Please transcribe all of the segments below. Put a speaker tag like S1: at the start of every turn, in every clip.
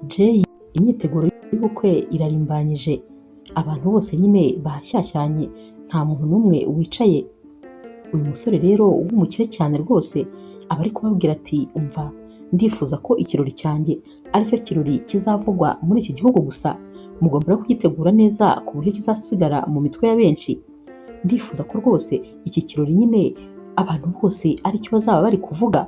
S1: Jay imyiteguro y'ubukwe irarimbanyije, abantu bose nyine bahashyashyanye, nta muntu n'umwe wicaye. Uyu musore rero w'umukire cyane rwose aba ari kubabwira ati umva ndifuza ko ikirori cyanjye aricyo kirori kizavugwa muri iki gihugu gusa, mugomba no kugitegura neza ku buryo kizasigara mu mitwe ya benshi. Ndifuza ko rwose iki kirori nyine abantu bose aricyo bazaba bari kuvuga.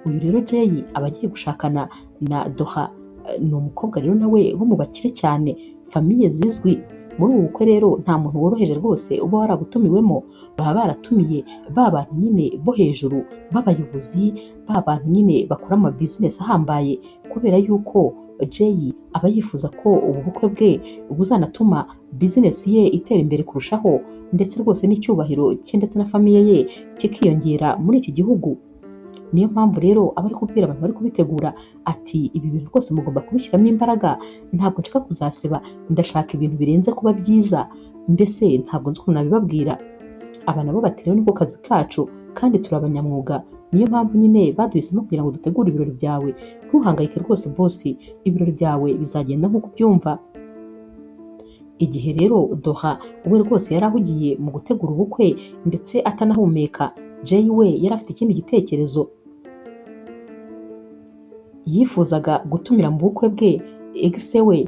S1: Uyu rero Jay aba agiye gushakana na Doha, ni umukobwa rero nawe wo mu bakire cyane, famille zizwi. Muri ubu bukwe rero nta muntu woroheje rwose uba warabutumiwemo, baba baratumiye ba bantu nyine bo hejuru b'abayobozi, ba bantu nyine bakora ama business ahambaye, kubera yuko Jay aba yifuza ko ubu bukwe bwe buzanatuma business ye itera imbere kurushaho, ndetse rwose n'icyubahiro cye ndetse na famille ye kikiyongera muri iki gihugu. Niyo mpamvu rero aba ari kubwira abantu bari kubitegura ati ibi bintu rwose mugomba kubishyiramo imbaraga, ntabwo nshaka kuzaseba, ndashaka ibintu birenze kuba byiza, mbese ntabwo nzi ukuntu nabibabwira. Aba nabo bati rero niko kazi kacu kandi turi abanyamwuga, niyo mpamvu nyine baduhisemo kugira ngo dutegure ibirori byawe, ntuhangayike rwose bosi, ibirori byawe bizagenda nk'uko ubyumva. Igihe rero Doha we rwose yari ahugiye mu gutegura ubukwe ndetse atanahumeka, Jay we yari afite ikindi gitekerezo. Yifuzaga gutumira mu bukwe bwe ex we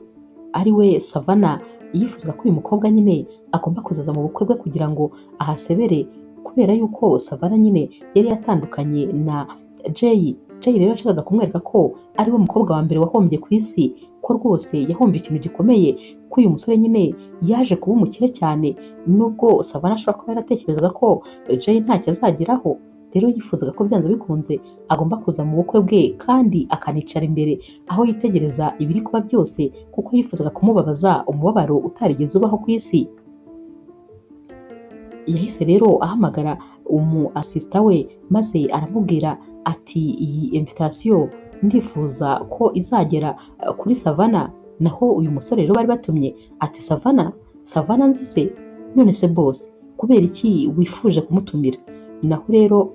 S1: ari we Savana, yifuzaga ko uyu mukobwa nyine agomba kuzaza mu bukwe bwe kugira ngo ahasebere, kubera yuko Savana nyine yari yatandukanye na Jay. Jay rero yashakaga kumwereka ko ari we mukobwa wa mbere wahombye ku isi, ko rwose yahombye ikintu gikomeye, ko uyu musore nyine yaje kuba umukire cyane, nubwo Savana ashobora kuba yaratekerezaga ko Jay ntacyo azageraho. Rero yifuzaga ko byanze bikunze agomba kuza mu bukwe bwe kandi akanicara imbere aho yitegereza ibiri kuba byose, kuko yifuzaga kumubabaza umubabaro utarigeze ubaho ku isi. Yahise rero ahamagara umu assistant we maze aramubwira ati iyi invitation ndifuza ko izagera kuri Savana. Naho uyu musore rero bari batumye ati Savana, Savana nzi se? None se boss kubera iki wifuje kumutumira? Naho rero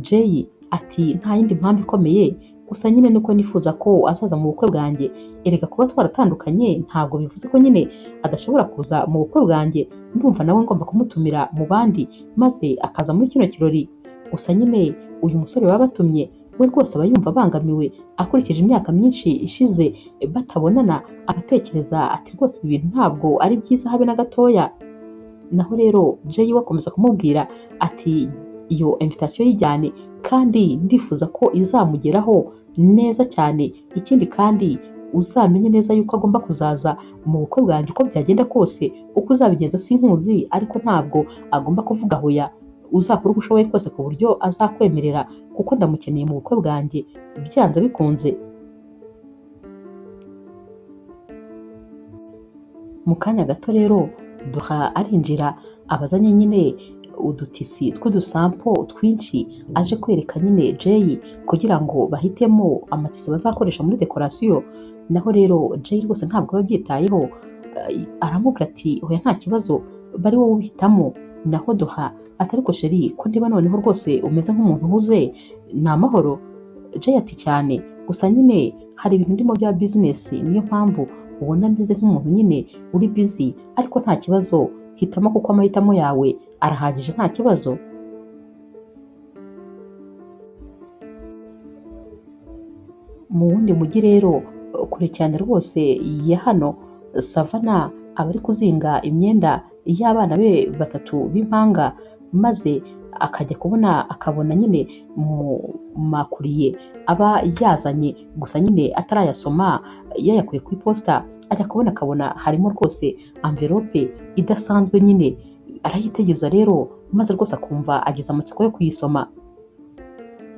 S1: Jay ati nta yindi mpamvu ikomeye, gusa nyine nuko nifuza ko azaza mu bukwe bwanjye. Erega kuba twaratandukanye ntabwo bivuze ko nyine adashobora kuza mu bukwe bwanjye, ndumva nawe ngomba kumutumira mu bandi maze akaza muri kino kirori. Gusa nyine uyu musore baba batumye we rwose aba yumva abangamiwe akurikije imyaka myinshi ishize batabonana, abatekereza ati rwose ibi bintu ntabwo ari byiza habe na gatoya. Naho rero Jay we akomeza kumubwira ati iyo invitation yijyane kandi ndifuza ko izamugeraho neza cyane, ikindi kandi uzamenye neza yuko agomba kuzaza mu bukwe bwanjye uko byagenda kose, uko uzabigenza sinkuzi, ariko ntabwo agomba kuvuga hoya, uzakora uko ushoboye kose ku buryo azakwemerera, kuko ndamukeneye mu bukwe bwanjye byanze bikunze. Mu kanya gato rero Doha arinjira abazanye nyine udutisi tw'udusampo twinshi aje kwereka nyine Jay kugira ngo bahitemo amatisi bazakoresha muri dekorasiyo. Naho rero Jay rwose ntabwo aba abyitayeho, aramubwira ati hoya nta kibazo bari wowe ubihitamo. Naho Doha ati ariko chérie ko ndeba noneho rwose umeze nk'umuntu uhuze, ni amahoro? Jay ati cyane, gusa nyine hari ibintu ndimo bya business, niyo mpamvu ubona meze nk'umuntu nyine uri busy, ariko nta kibazo, hitamo kuko amahitamo yawe arahagije nta kibazo. Mu wundi mujyi rero kure cyane rwose ya hano, Savana aba ari kuzinga imyenda y'abana be batatu b'impanga, maze akajya kubona akabona nyine mu makuriye aba yazanye, gusa nyine atarayasoma yayakuye ku iposita, ajya kubona akabona harimo rwose envelope idasanzwe nyine, arayitegeza rero maze rwose akumva agize amatsiko yo kuyisoma.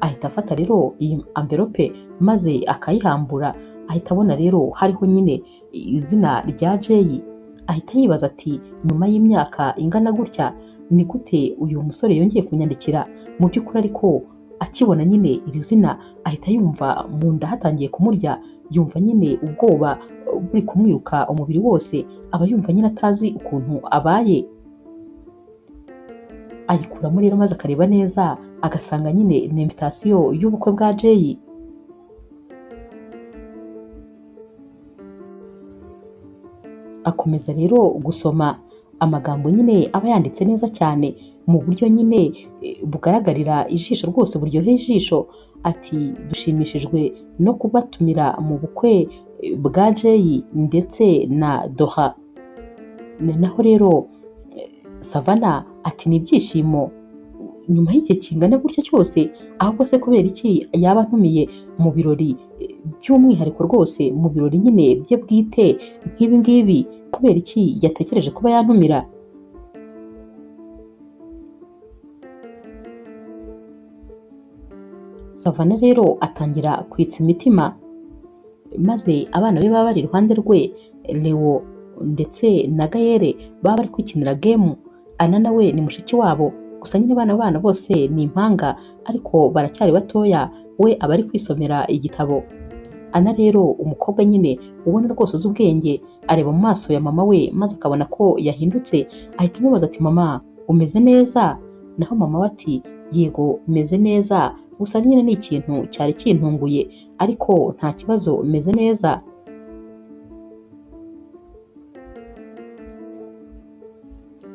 S1: Ahita afata rero iyi envelope maze akayihambura, ahita abona rero hariho nyine izina rya Jay, ahita yibaza ati nyuma y'imyaka ingana gutya ni gute uyu musore yongeye kunyandikira? Mu by'ukuri ariko akibona nyine iri zina ahita yumva mu nda hatangiye kumurya, yumva nyine ubwoba buri kumwiruka umubiri wose, aba yumva nyine atazi ukuntu abaye. Ayikuramo rero maze akareba neza agasanga nyine ni invitation y'ubukwe bwa Jay. Akomeza rero gusoma amagambo nyine aba yanditse neza cyane mu buryo nyine bugaragarira ijisho rwose, buryoheye ijisho. Ati dushimishijwe no kubatumira mu bukwe bwa Jay ndetse na Doha. Naho rero Savana ati ni ibyishimo nyuma y'igihe kingana gutya cyose, ahubwo se kubera iki yaba antumiye mu birori by'umwihariko rwose, mu birori nyine bye bwite nk'ibi ngibi, kubera iki yatekereje kuba yantumira? Savana rero atangira kwitsa imitima, maze abana be baba bari iruhande rwe, Leo ndetse na Gayere baba bari kwikinira gemu. Ana nawe ni mushiki wabo, gusa nyine bana bose ni impanga ariko baracyari batoya, we aba ari kwisomera igitabo. Ana rero umukobwa nyine ubona rwose uzi ubwenge, areba mu maso ya mama we maze akabona ko yahindutse, ahita amubaza ati mama umeze neza? Naho mama we ati yego meze neza, gusa nyine ni ikintu cyari kintunguye ariko nta kibazo meze neza.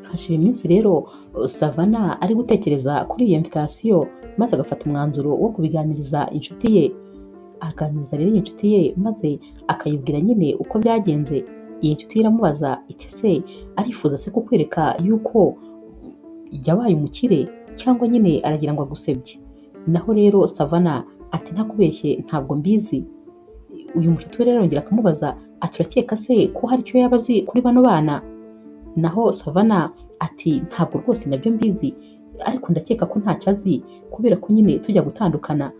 S1: Hashira iminsi rero Savana ari gutekereza kuri iyo invitation, maze agafata umwanzuro wo kubiganiriza inshuti ye. Aganiriza rero iyi nshuti ye maze akayibwira nyine uko byagenze. Iyi nshuti ye iramubaza iti se arifuza se kukwereka yuko yabaye umukire cyangwa nyine aragira ngo agusebye? Naho rero Savana ati ntakubeshye ntabwo mbizi. Uyu mushuti we rero arongera akamubaza ati urakeka se ko hari icyo yaba azi kuri bano bana? Naho Savana ati ntabwo rwose nabyo mbizi, ariko ndakeka ko ntacyo azi kubera ko nyine tujya gutandukana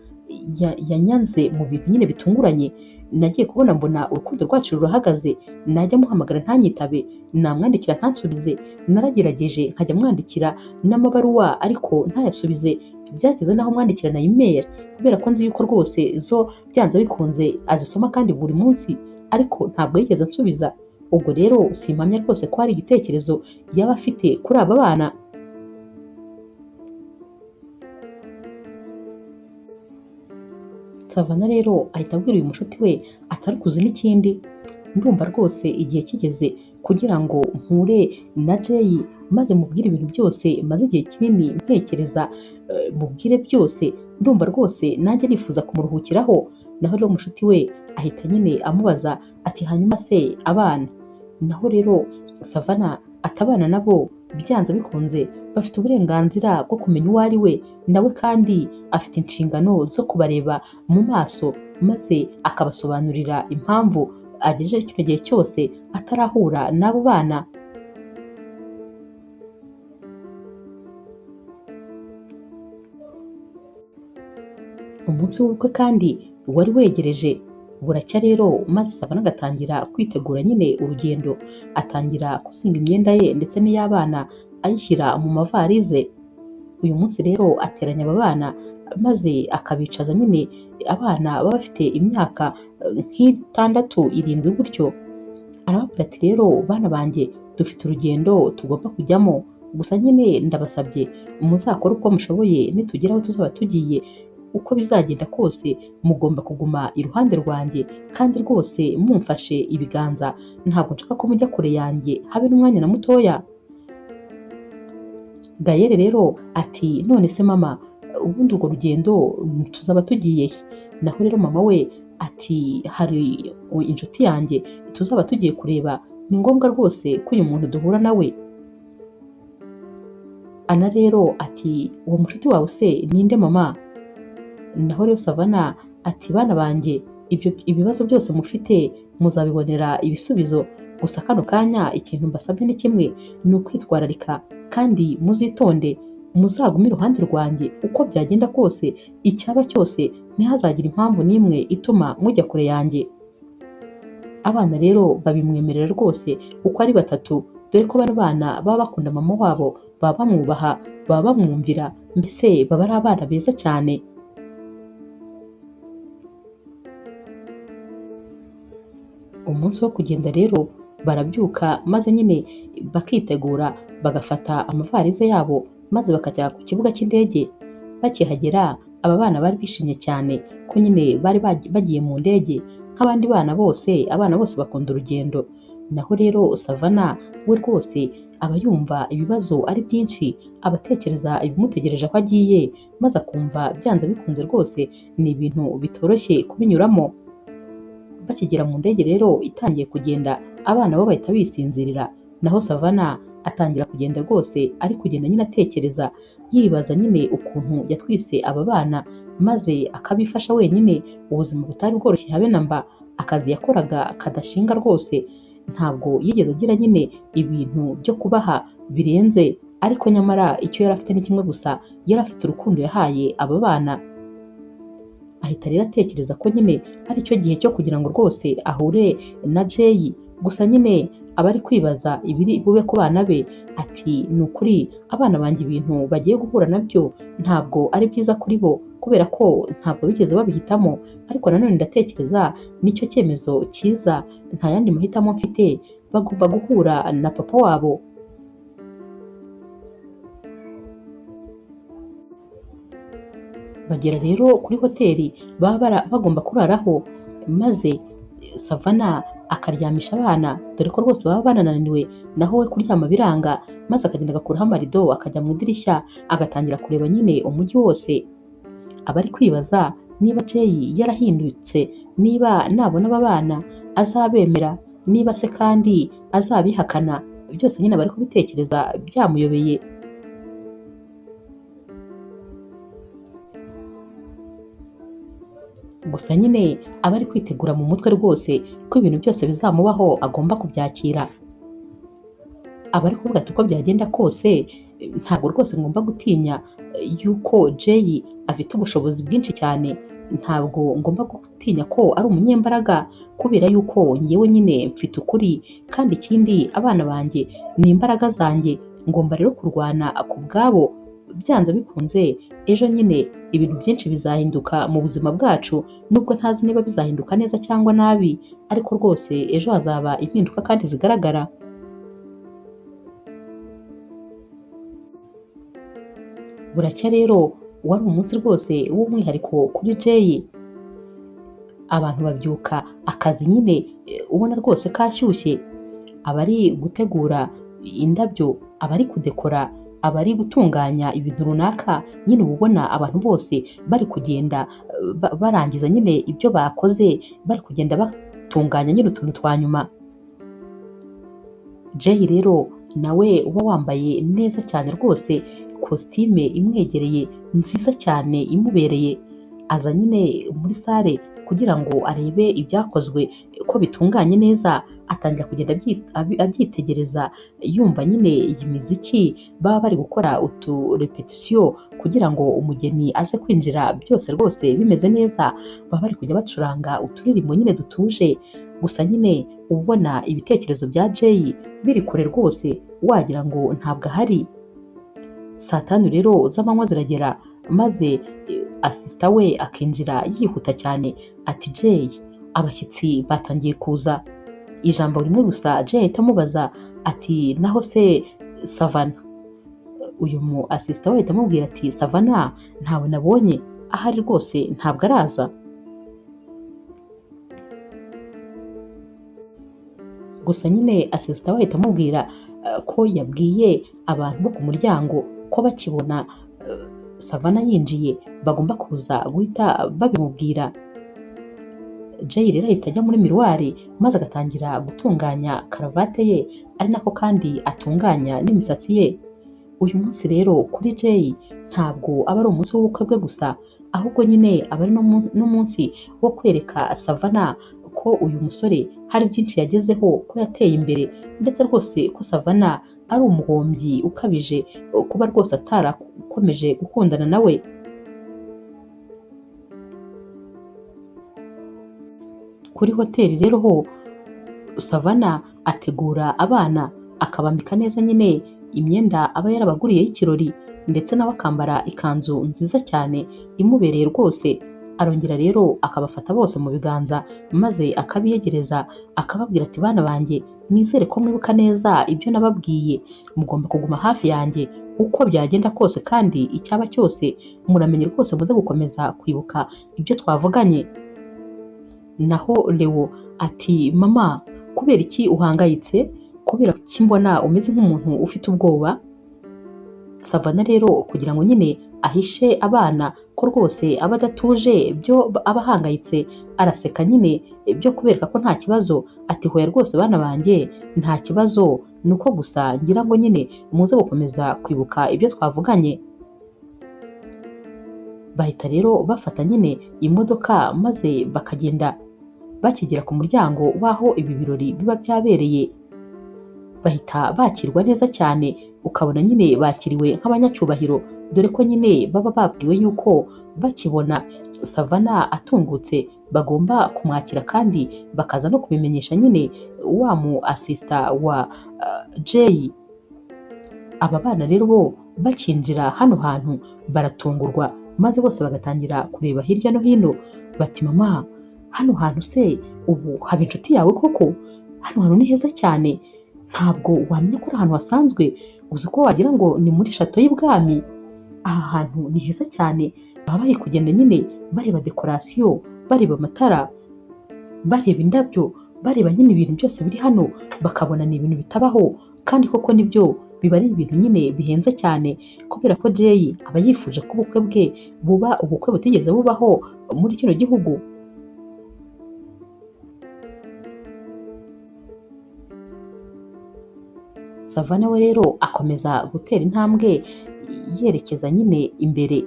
S1: yanyanze mu bintu nyine bitunguranye. Nagiye kubona mbona urukundo rwacu rurahagaze, najya muhamagara ntanyitabe, namwandikira ntansubize, naragerageje nkajya mwandikira n'amabaruwa ariko ntayasubize, byageze naho mwandikira na email kubera ko nzi yuko rwose zo byanze bikunze azisoma kandi buri munsi, ariko ntabwo yigeze ansubiza. Ubwo rero simpamya rwose ko hari igitekerezo yaba afite kuri aba bana. Savana rero ahita abwira uyu mushuti we atari kuzi n'ikindi, ndumva rwose igihe kigeze kugira ngo mpure na Jay maze mubwire ibintu byose maze igihe kinini ntekereza, mubwire byose, ndumva rwose nanjye nifuza kumuruhukiraho. Naho rero mushuti we ahita nyine amubaza ati hanyuma se abana? Naho rero Savana atabana nabo byanze bikunze bafite uburenganzira bwo kumenya uwo ari we, nawe kandi afite inshingano zo kubareba mu maso maze akabasobanurira impamvu agejeje kino gihe cyose atarahura n'abo bana. Umunsi w'ubukwe kandi wari wegereje, buracya rero maze Savana agatangira kwitegura nyine urugendo, atangira kuzinga imyenda ye ndetse n'iy'abana ayishyira mu mavarize. Uyu munsi rero ateranya aba bana maze akabicaza nyine, abana baba bafite imyaka nk'itandatu irindwi gutyo. Arababwira ati rero bana banjye dufite urugendo tugomba kujyamo, gusa nyine ndabasabye muzakore uko mushoboye, nitugera aho tuzaba tugiye uko bizagenda kose mugomba kuguma iruhande rwanjye kandi rwose mumfashe ibiganza, ntabwo nshaka ko mujya kure yanjye habe n'umwanya na mutoya. Gayere rero ati none se mama ubundi urwo rugendo tuzaba tugiye he? Naho rero mama we ati hari inshuti yanjye tuzaba tugiye kureba, ni ngombwa rwose ko uyu muntu duhura nawe. Ana rero ati uwo mushuti wawe se ninde mama? Naho rero Savana ati bana banjye ibyo ibibazo byose mufite muzabibonera ibisubizo, gusa kano kanya ikintu mbasabye ni kimwe, ni ukwitwararika kandi muzitonde, muzagume iruhande rwanjye uko byagenda kose, icyaba cyose ntihazagire impamvu n'imwe ituma mujya kure yanjye. Abana rero babimwemerera rwose uko ari batatu, dore ko bano bana baba bakunda mama wabo, baba bamwubaha, baba bamwumvira, mbese baba ari abana beza cyane. Umunsi wo kugenda rero barabyuka maze nyine bakitegura bagafata amavarize yabo maze bakajya ku kibuga cy'indege. Bakihagera aba bana bari bishimye cyane ko nyine bari bagiye mu ndege nk'abandi bana bose, abana bose bakunda urugendo. Naho rero Savana we rwose aba yumva ibibazo ari byinshi, aba atekereza ibimutegereje aho agiye, maze akumva byanze bikunze rwose ni ibintu bitoroshye kubinyuramo. Bakigera mu ndege rero itangiye kugenda, abana bo bahita bisinzirira, naho Savana atangira kugenda rwose ari kugenda nyine atekereza, yibaza nyine ukuntu yatwise aba bana maze akabifasha wenyine, ubuzima butari bworoshye habe na mba, akazi yakoraga kadashinga rwose, ntabwo yigeze agira nyine ibintu byo kubaha birenze, ariko nyamara icyo yari afite ni kimwe gusa, yari afite urukundo yahaye aba bana. Ahita rero atekereza ko nyine ari cyo gihe cyo kugira ngo rwose ahure na Jay, gusa nyine aba ari kwibaza ibiri bube ku bana be, ati ni ukuri abana banjye ibintu bagiye guhura nabyo ntabwo ari byiza kuri bo, kubera ko ntabwo bigeze babihitamo, ariko nanone ndatekereza nicyo cyemezo cyiza, nta yandi mahitamo mfite, bagomba guhura na papa wabo. Bagera rero kuri hoteli baba bagomba kuraraho, maze Savana akaryamisha abana, dore ko rwose baba banananiwe, naho we kuryama biranga, maze akagenda agakuraho amarido akajya mu idirishya agatangira kureba nyine umujyi wose. Aba ari kwibaza niba Jay yarahindutse, niba nabona aba bana azabemera, niba se kandi azabihakana, byose nyine aba ari kubitekereza byamuyobeye. Gusa nyine aba ari kwitegura mu mutwe rwose ko ibintu byose bizamubaho agomba kubyakira. Aba ari kuvuga ati uko byagenda kose ntabwo rwose ngomba gutinya yuko Jay afite ubushobozi bwinshi cyane, ntabwo ngomba gutinya ko ari umunyembaraga, kubera yuko njyewe nyine mfite ukuri, kandi ikindi abana banjye ni imbaraga zanjye, ngomba rero kurwana ku bwabo, byanze bikunze ejo nyine ibintu byinshi bizahinduka mu buzima bwacu, nubwo ntazi niba bizahinduka neza cyangwa nabi, ariko rwose ejo hazaba impinduka kandi zigaragara. Buracya rero wari umunsi rwose w'umwihariko kuri Jay, abantu babyuka akazi nyine ubona rwose kashyushye, abari gutegura indabyo, abari kudekora, abari gutunganya ibintu runaka, nyine uba ubona abantu bose bari kugenda barangiza nyine ibyo bakoze, bari kugenda batunganya nyine utuntu twa nyuma. Jay rero nawe uba wambaye neza cyane rwose, kositime imwegereye nziza cyane imubereye, aza nyine muri sale kugira ngo arebe ibyakozwe ko bitunganye neza, atangira kugenda abyitegereza, yumva nyine iyi miziki baba bari gukora utu repetisiyo kugira ngo umugeni aze kwinjira byose rwose bimeze neza, baba bari kujya bacuranga uturirimbo nyine dutuje. Gusa nyine ubona ibitekerezo bya Jay biri kure rwose, wagira ngo ntabwo ahari. Saa tanu rero z'amanywa ziragera, maze asista we akinjira yihuta cyane ati Jay abashyitsi batangiye kuza. Ijambo rimwe gusa Jay ahita amubaza ati naho se Savana? Uyu mu asista we ahita amubwira ati Savana ntawe nabonye, ahari rwose ntabwo araza. Gusa nyine asista we ahita amubwira ko yabwiye abantu bo ku muryango ko bakibona Savana yinjiye bagomba kuza guhita babimubwira. Jay rero ahita ajya muri miruwari maze agatangira gutunganya karavate ye, ari nako kandi atunganya n'imisatsi ye. Uyu munsi rero kuri Jay ntabwo aba ari umunsi w'ubukwe bwe gusa, ahubwo nyine aba ari n'umunsi wo kwereka Savana ko uyu musore hari byinshi yagezeho, ko yateye imbere, ndetse rwose ko Savana ari umuhombyi ukabije kuba rwose atarakomeje gukundana nawe. Kuri hoteli rero ho Savana ategura abana akabambika neza nyine imyenda aba yarabaguriye y'ikirori, ndetse nawe akambara ikanzu nziza cyane imubereye rwose. Arongera rero akabafata bose mu biganza maze akabiyegereza akababwira ati bana banjye nizere ko mwibuka neza ibyo nababwiye, mugomba kuguma hafi yanjye uko byagenda kose, kandi icyaba cyose muramenye rwose muze gukomeza kwibuka ibyo twavuganye. Naho Leo ati mama Kubera iki uhangayitse? Kubera iki mbona umeze nk'umuntu ufite ubwoba? Savana rero kugira ngo nyine ahishe abana ko rwose aba adatuje byo aba ahangayitse, araseka nyine byo kubereka ko nta kibazo, ati hoya rwose bana banjye nta kibazo, ni uko gusa ngira ngo nyine muze gukomeza kwibuka ibyo twavuganye. Bahita rero bafata nyine imodoka maze bakagenda. Bakigera ku muryango w'aho ibi birori biba byabereye, bahita bakirwa neza cyane, ukabona nyine bakiriwe nk'abanyacyubahiro, dore ko nyine baba babwiwe yuko bakibona Savana atungutse bagomba kumwakira kandi bakaza no kubimenyesha nyine wa mu asista wa Jay. Aba bana rero bo bakinjira hano hantu baratungurwa, maze bose bagatangira kureba hirya no hino bati mama, hano hantu se ubu haba inshuti yawe koko? Hano hantu ni heza cyane, ntabwo wamenya ko ari ahantu hasanzwe, uzi ko wagira ngo ni muri shato y'ibwami. Aha hantu ni heza cyane. Baba bari kugenda nyine bareba dekorasiyo, bareba amatara, bareba indabyo, bareba nyine ibintu byose biri hano, bakabona ni ibintu bitabaho, kandi koko nibyo biba ari ibintu nyine bihenze cyane, kubera ko Jay aba yifuje ko ubukwe bwe buba ubukwe butigeze bubaho muri kino gihugu. Savana we rero akomeza gutera intambwe yerekeza nyine imbere.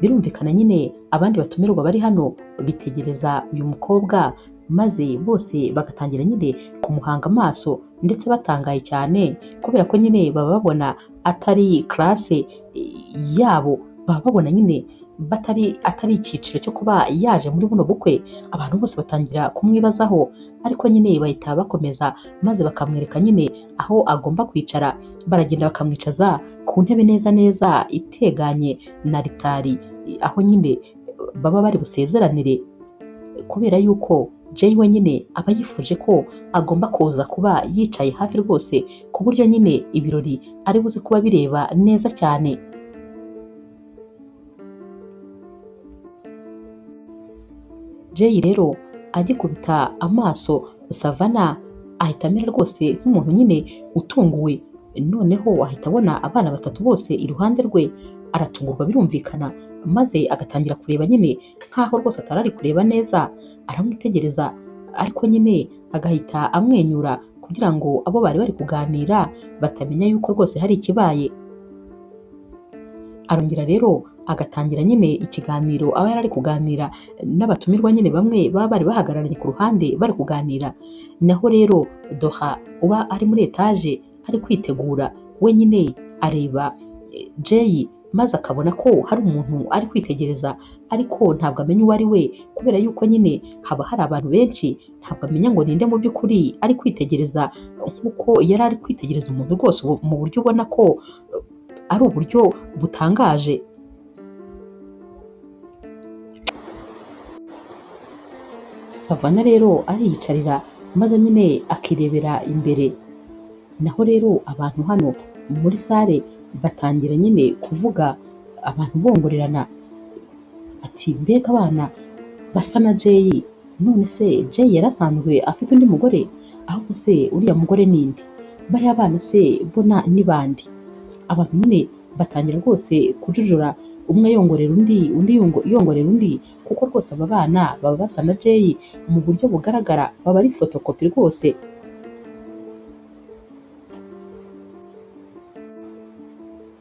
S1: Birumvikana nyine abandi batumirwa bari hano bitegereza uyu mukobwa, maze bose bagatangira nyine kumuhanga amaso ndetse batangaye cyane, kubera ko nyine baba babona atari classe yabo, baba babona nyine atari icyiciro cyo kuba yaje muri buno bukwe. Abantu bose batangira kumwibazaho, ariko nyine bahita bakomeza maze bakamwereka nyine aho agomba kwicara. Baragenda bakamwicaza ku ntebe neza neza iteganye na ritari, aho nyine baba bari busezeranire, kubera yuko Jay we nyine aba yifuje ko agomba kuza kuba yicaye hafi rwose, ku buryo nyine ibirori ari buze kuba bireba neza cyane. Jay rero agikubita amaso Savana ahita amera rwose nk'umuntu nyine utunguwe, noneho ahita abona abana batatu bose iruhande rwe, aratungurwa birumvikana, maze agatangira kureba nyine nk'aho rwose atari ari kureba neza, aramwitegereza, ariko nyine agahita amwenyura kugira ngo abo bari bari kuganira batamenya yuko rwose hari ikibaye. Arongera rero agatangira nyine ikiganiro aba yari ari kuganira n'abatumirwa nyine bamwe baba bari bahagararanye ku ruhande bari kuganira. Naho rero Doha uba ari muri etaje ari kwitegura, we nyine areba Jay maze akabona ko hari umuntu ari kwitegereza, ariko ntabwo amenya uwo ari we, kubera yuko nyine haba hari abantu benshi, ntabwo amenya ngo ninde mu by'ukuri ari kwitegereza, nk'uko yari ari kwitegereza umuntu rwose mu buryo ubona ko ari uburyo butangaje. Savana rero ariyicarira maze nyine akirebera imbere. Naho rero abantu hano muri sale batangira nyine kuvuga, abantu bongorerana ati mbega abana basa na Jay, none se Jay yarasanzwe afite undi mugore? Ahubwo se uriya mugore ninde? Bariya bana se bona ni bande? Abantu nyine batangira rwose kujujura, umwe yongorera undi, undi yongorera undi, kuko rwose aba bana baba basa na Jay mu buryo bugaragara, baba ari fotokopi rwose.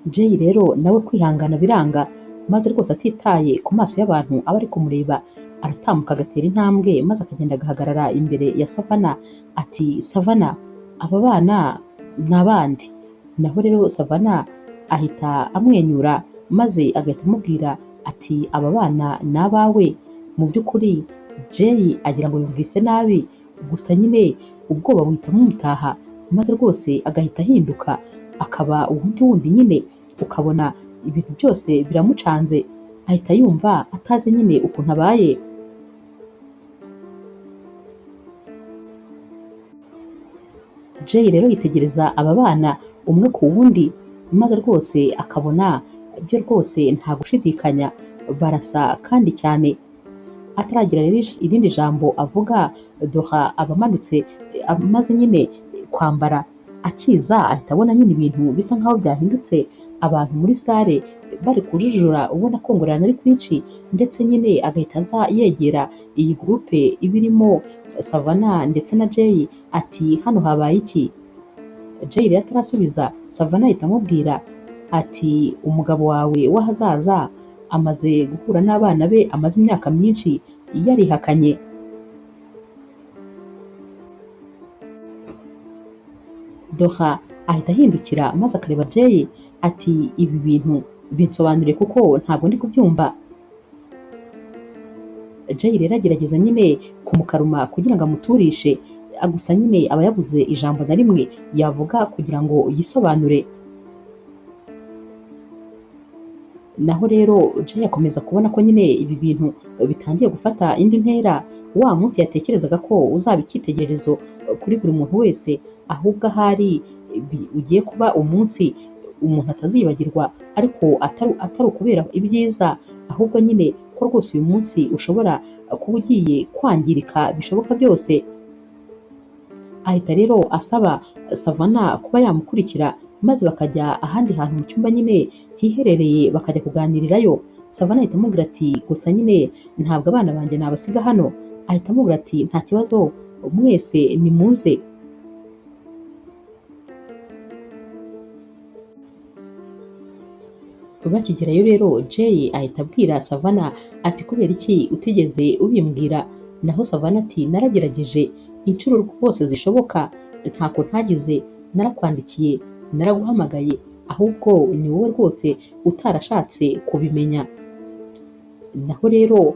S1: Jay rero nawe kwihangana biranga, maze rwose atitaye ku maso y'abantu aba ari kumureba, aratambuka agatera intambwe maze akagenda agahagarara imbere ya Savana ati Savana, aba bana ni abandi. Naho rero Savana ahita amwenyura maze agahita amubwira ati aba bana ni abawe. Mu by'ukuri Jay agira ngo yumvise nabi, gusa nyine ubwoba buhita bumutaha, maze rwose agahita ahinduka akaba uwundi wundi nyine, ukabona ibintu byose biramucanze, ahita yumva atazi nyine ukuntu abaye. Jay rero yitegereza aba bana umwe ku wundi, maze rwose akabona byo rwose nta gushidikanya barasa kandi cyane. Ataragira rero irindi jambo avuga, Dora aba amanutse amaze nyine kwambara, akiza ahita abona nyine ibintu bisa nkaho byahindutse, abantu muri sale bari kujujura ubona kongorerana ari kwinshi, ndetse nyine agahita aza yegera iyi groupe iba irimo Savana ndetse na Jay ati hano habaye iki? Jay rero atarasubiza, Savana ahita amubwira ati umugabo wawe w'ahazaza amaze guhura n'abana be amaze imyaka myinshi yarihakanye. Dora ahita ahindukira maze akareba Jay ati ibi bintu binsobanuriye kuko ntabwo ndi kubyumva. Jay rero agerageza nyine kumukaruma kugira ngo amuturishe, gusa nyine aba yabuze ijambo na rimwe yavuga kugira ngo yisobanure. Naho rero Jay akomeza kubona ko nyine ibi bintu bitangiye gufata indi ntera, wa munsi yatekerezaga ko uzaba icyitegererezo kuri buri muntu wese, ahubwo ahari ugiye kuba umunsi umuntu atazibagirwa, ariko atari ukubera ibyiza, ahubwo nyine ko rwose uyu munsi ushobora kuba ugiye kwangirika bishoboka byose. Ahita rero asaba Savana kuba yamukurikira maze bakajya ahandi hantu mu cyumba nyine hiherereye bakajya kuganirirayo. Savana ahita amubwira ati gusa nyine ntabwo abana banjye nabasiga hano. Ahita amubwira ati nta kibazo mwese nimuze. Bakigerayo rero Jay ahita abwira Savana ati kubera iki utigeze ubimbwira? Naho Savana ati naragerageje inshuro rwose zishoboka, ntako ntagize, narakwandikiye, naraguhamagaye, ahubwo ni wowe rwose utarashatse kubimenya. Naho rero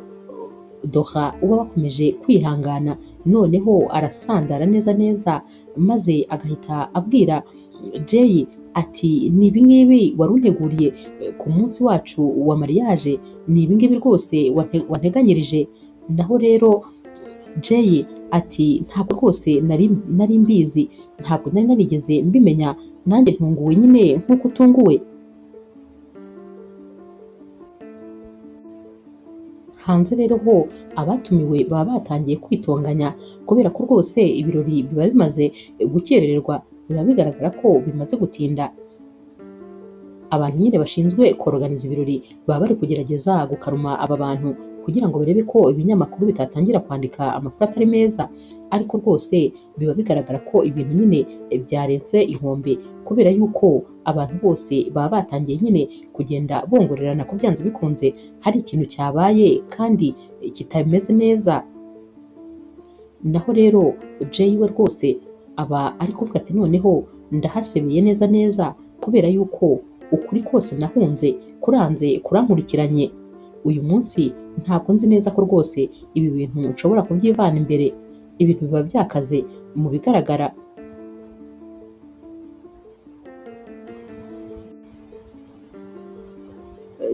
S1: Dora uba wakomeje kwihangana, noneho arasandara neza neza maze agahita abwira Jay ati ni ibingibi wari unteguriye ku munsi wacu wa mariage, ni ibingibi rwose wanteganyirije. Naho rero Jay ati ntabwo rwose nari mbizi, ntabwo nari narigeze mbimenya, nanjye ntunguwe nyine nk'uko utunguwe. Hanze rero ho abatumiwe baba batangiye kwitonganya kubera ko rwose ibirori biba bimaze gukerererwa, biba bigaragara ko bimaze gutinda. Abantu nyine bashinzwe koroganiza ibirori baba bari kugerageza gukaruma aba bantu kugira ngo barebe ko ibinyamakuru bitatangira kwandika amakuru atari meza, ariko rwose biba bigaragara ko ibintu nyine byarenze inkombe, kubera yuko abantu bose baba batangiye nyine kugenda bongorerana ko byanze bikunze hari ikintu cyabaye kandi kitameze neza. Naho rero Jay we rwose aba ari kuvuga ati noneho ndahasebeye neza neza, kubera yuko ukuri kose nahunze kuranze kurankurikiranye. Uyu munsi ntabwo nzi neza ko rwose ibi bintu nshobora kubyivana imbere, ibintu biba byakaze mu bigaragara.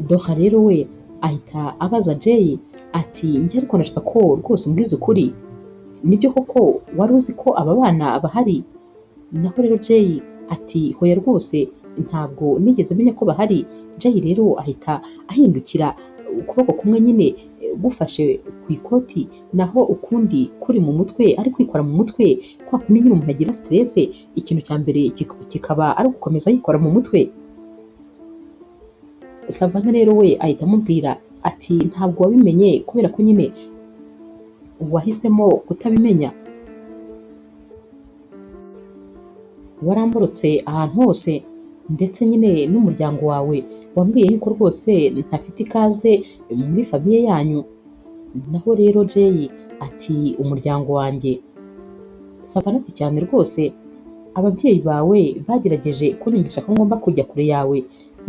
S1: Dora rero we ahita abaza Jay ati njye ariko ndashaka ko rwose umbwiza ukuri, nibyo koko wari uzi ko aba bana bahari? Naho rero Jay ati hoya rwose ntabwo nigeze menya ko bahari. Jay rero ahita ahindukira ukuboko kumwe nyine gufashe ku ikoti, naho ukundi kuri mu mutwe, ari kwikora mu mutwe kwa kundi nyine umuntu agira stress, ikintu cya mbere kikaba ari ugukomeza yikora mu mutwe. Savana rero we ahita amubwira ati ntabwo wabimenye kubera ko nyine wahisemo kutabimenya, waramborotse ahantu hose, ndetse nyine n'umuryango wawe wambwiye yuko rwose ntafite ikaze muri famiye yanyu. Naho rero Jay ati umuryango wanjye? Savana ati cyane rwose, ababyeyi bawe bagerageje kunyumvisha ko ngomba kujya kure yawe,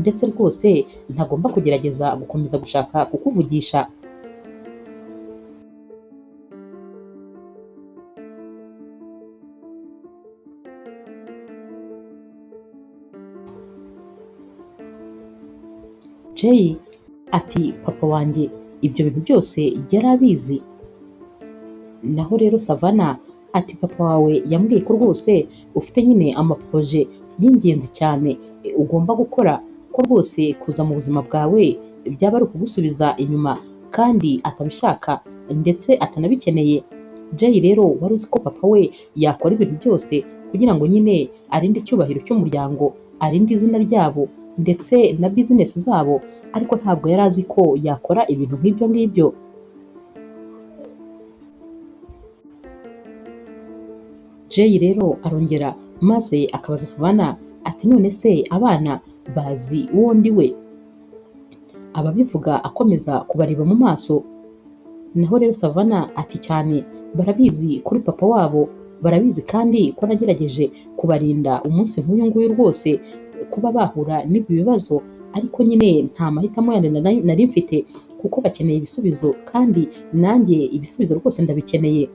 S1: ndetse rwose ntagomba kugerageza gukomeza gushaka kukuvugisha. Jay ati papa wanjye ibyo bintu byose yari abizi. Naho rero Savana ati papa wawe yambwiye ko rwose ufite nyine amaproje y'ingenzi cyane ugomba gukora, ko rwose kuza mu buzima bwawe byaba ari ukugusubiza inyuma, kandi atabishaka ndetse atanabikeneye. Jay rero wari uzi ko papa we yakora ibintu byose kugira ngo nyine arinde icyubahiro cy'umuryango, arinde izina ryabo ndetse na bizinesi zabo, ariko ntabwo yari azi ko yakora ibintu nk'ibyo ngibyo. Jay rero arongera maze akabaza Savana ati none se abana bazi uwo ndi we? Ababivuga akomeza kubareba mu maso. Naho rero Savana ati cyane barabizi kuri papa wabo, barabizi kandi ko nagerageje kubarinda umunsi nk'uyu nguyu rwose kuba bahura n'ibi bibazo, ariko nyine nta mahitamo yandi nari mfite kuko bakeneye ibisubizo kandi nanjye ibisubizo rwose ndabikeneye.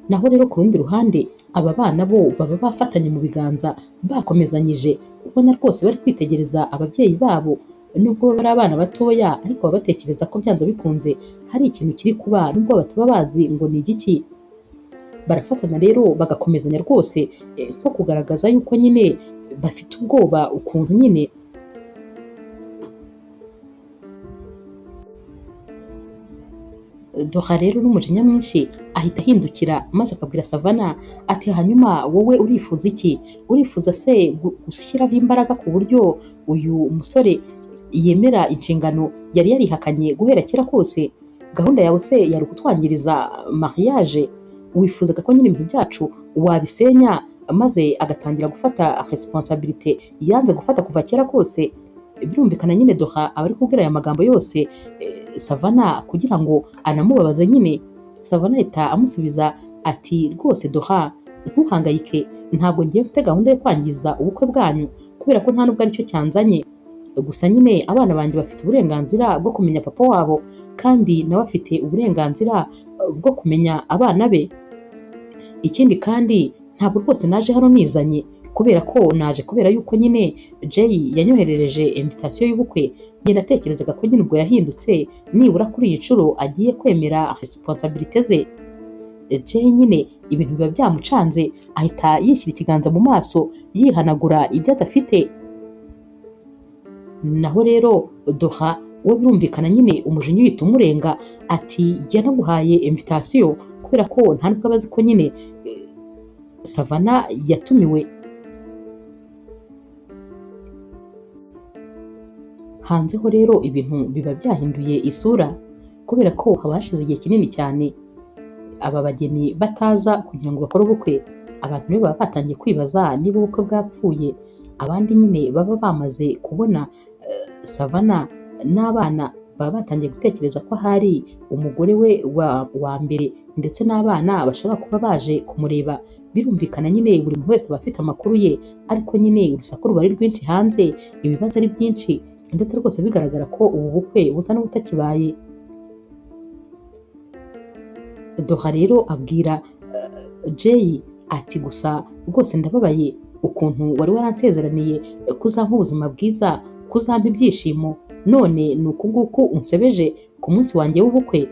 S1: Naho rero ku rundi ruhande aba bana bo baba bafatanye mu biganza bakomezanyije, ubona rwose bari kwitegereza ababyeyi babo, nubwo baba ari abana batoya ariko baba batekereza ko byanze bikunze hari ikintu kiri kuba nubwo bataba bazi ngo ni igiki. Barafatana rero bagakomezanya rwose nko kugaragaza yuko nyine bafite ubwoba ukuntu nyine. Dora rero n'umujinya mwinshi ahita ahindukira maze akabwira Savana ati hanyuma wowe urifuza iki? Urifuza se gushyiraho imbaraga ku buryo uyu musore yemera inshingano yari yarihakanye guhera kera kose? Gahunda yawe se yari ukutwangiriza mariage? Wifuzaga ko nyine ibintu byacu wabisenya maze agatangira gufata responsabilité yanze gufata kuva kera kose? Birumvikana nyine Dora aba ari kubwira aya magambo yose Savana kugira ngo anamubabaze nyine. Savana ahita amusubiza ati rwose Dora ntuhangayike, ntabwo ngiye mfite gahunda yo kwangiza ubukwe bwanyu kubera ko nta nubwo aricyo cyanzanye. Gusa nyine abana banjye bafite uburenganzira bwo kumenya papa wabo kandi nawe afite uburenganzira bwo kumenya abana be. Ikindi kandi ntabwo rwose naje hano nizanye kubera ko naje kubera yuko nyine Jay yanyoherereje invitation y'ubukwe. Njye natekerezaga ko nyine ubwo yahindutse nibura kuri iyi nshuro agiye kwemera responsabilité ze. Jay nyine ibintu biba byamucanze ahita yishyira ikiganza mu maso yihanagura ibyo adafite. Naho rero Dora we birumvikana nyine umujinya uhita umurenga ati yanaguhaye invitation kubera ko nta nubwo abazi ko nyine Savana yatumiwe. Hanze ho rero ibintu biba byahinduye isura kubera ko haba hashize igihe kinini cyane aba bageni bataza kugira ngo bakore ubukwe. Abantu rero baba batangiye kwibaza niba ubukwe bwapfuye, abandi nyine baba bamaze kubona Savana n'abana baba batangiye gutekereza ko ahari umugore we wa mbere ndetse n'abana bashobora kuba baje kumureba. Birumvikana nyine buri muntu wese aba afite amakuru ye, ariko nyine urusaku ruba ari rwinshi hanze, ibibazo ari byinshi ndetse rwose bigaragara ko ubu bukwe busa n'ubutakibaye. Dora rero abwira Jay ati gusa rwose ndababaye ukuntu wari waransezeraniye kuzampa ubuzima bwiza, kuzampa ibyishimo, none ni uku nguku unsebeje ku munsi wanjye w'ubukwe.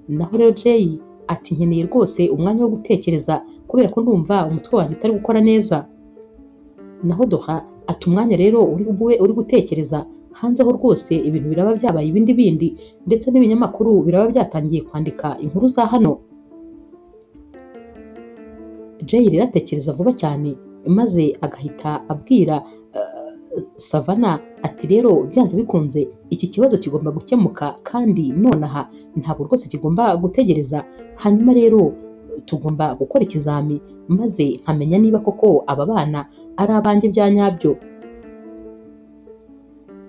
S1: Naho rero Jay ati nkeneye rwose umwanya wo gutekereza kubera ko ndumva umutwe wanjye utari gukora neza. Naho Dora ati umwanya rero uri bube uri gutekereza, hanze ho rwose ibintu biraba byabaye ibindi bindi ndetse n'ibinyamakuru biraba byatangiye kwandika inkuru za hano. Jay rero atekereza vuba cyane maze agahita abwira Savana ati rero byanze bikunze iki kibazo kigomba gukemuka kandi nonaha ntabwo rwose kigomba gutegereza. Hanyuma rero tugomba gukora ikizami maze nkamenya niba koko aba bana ari abanjye bya nyabyo.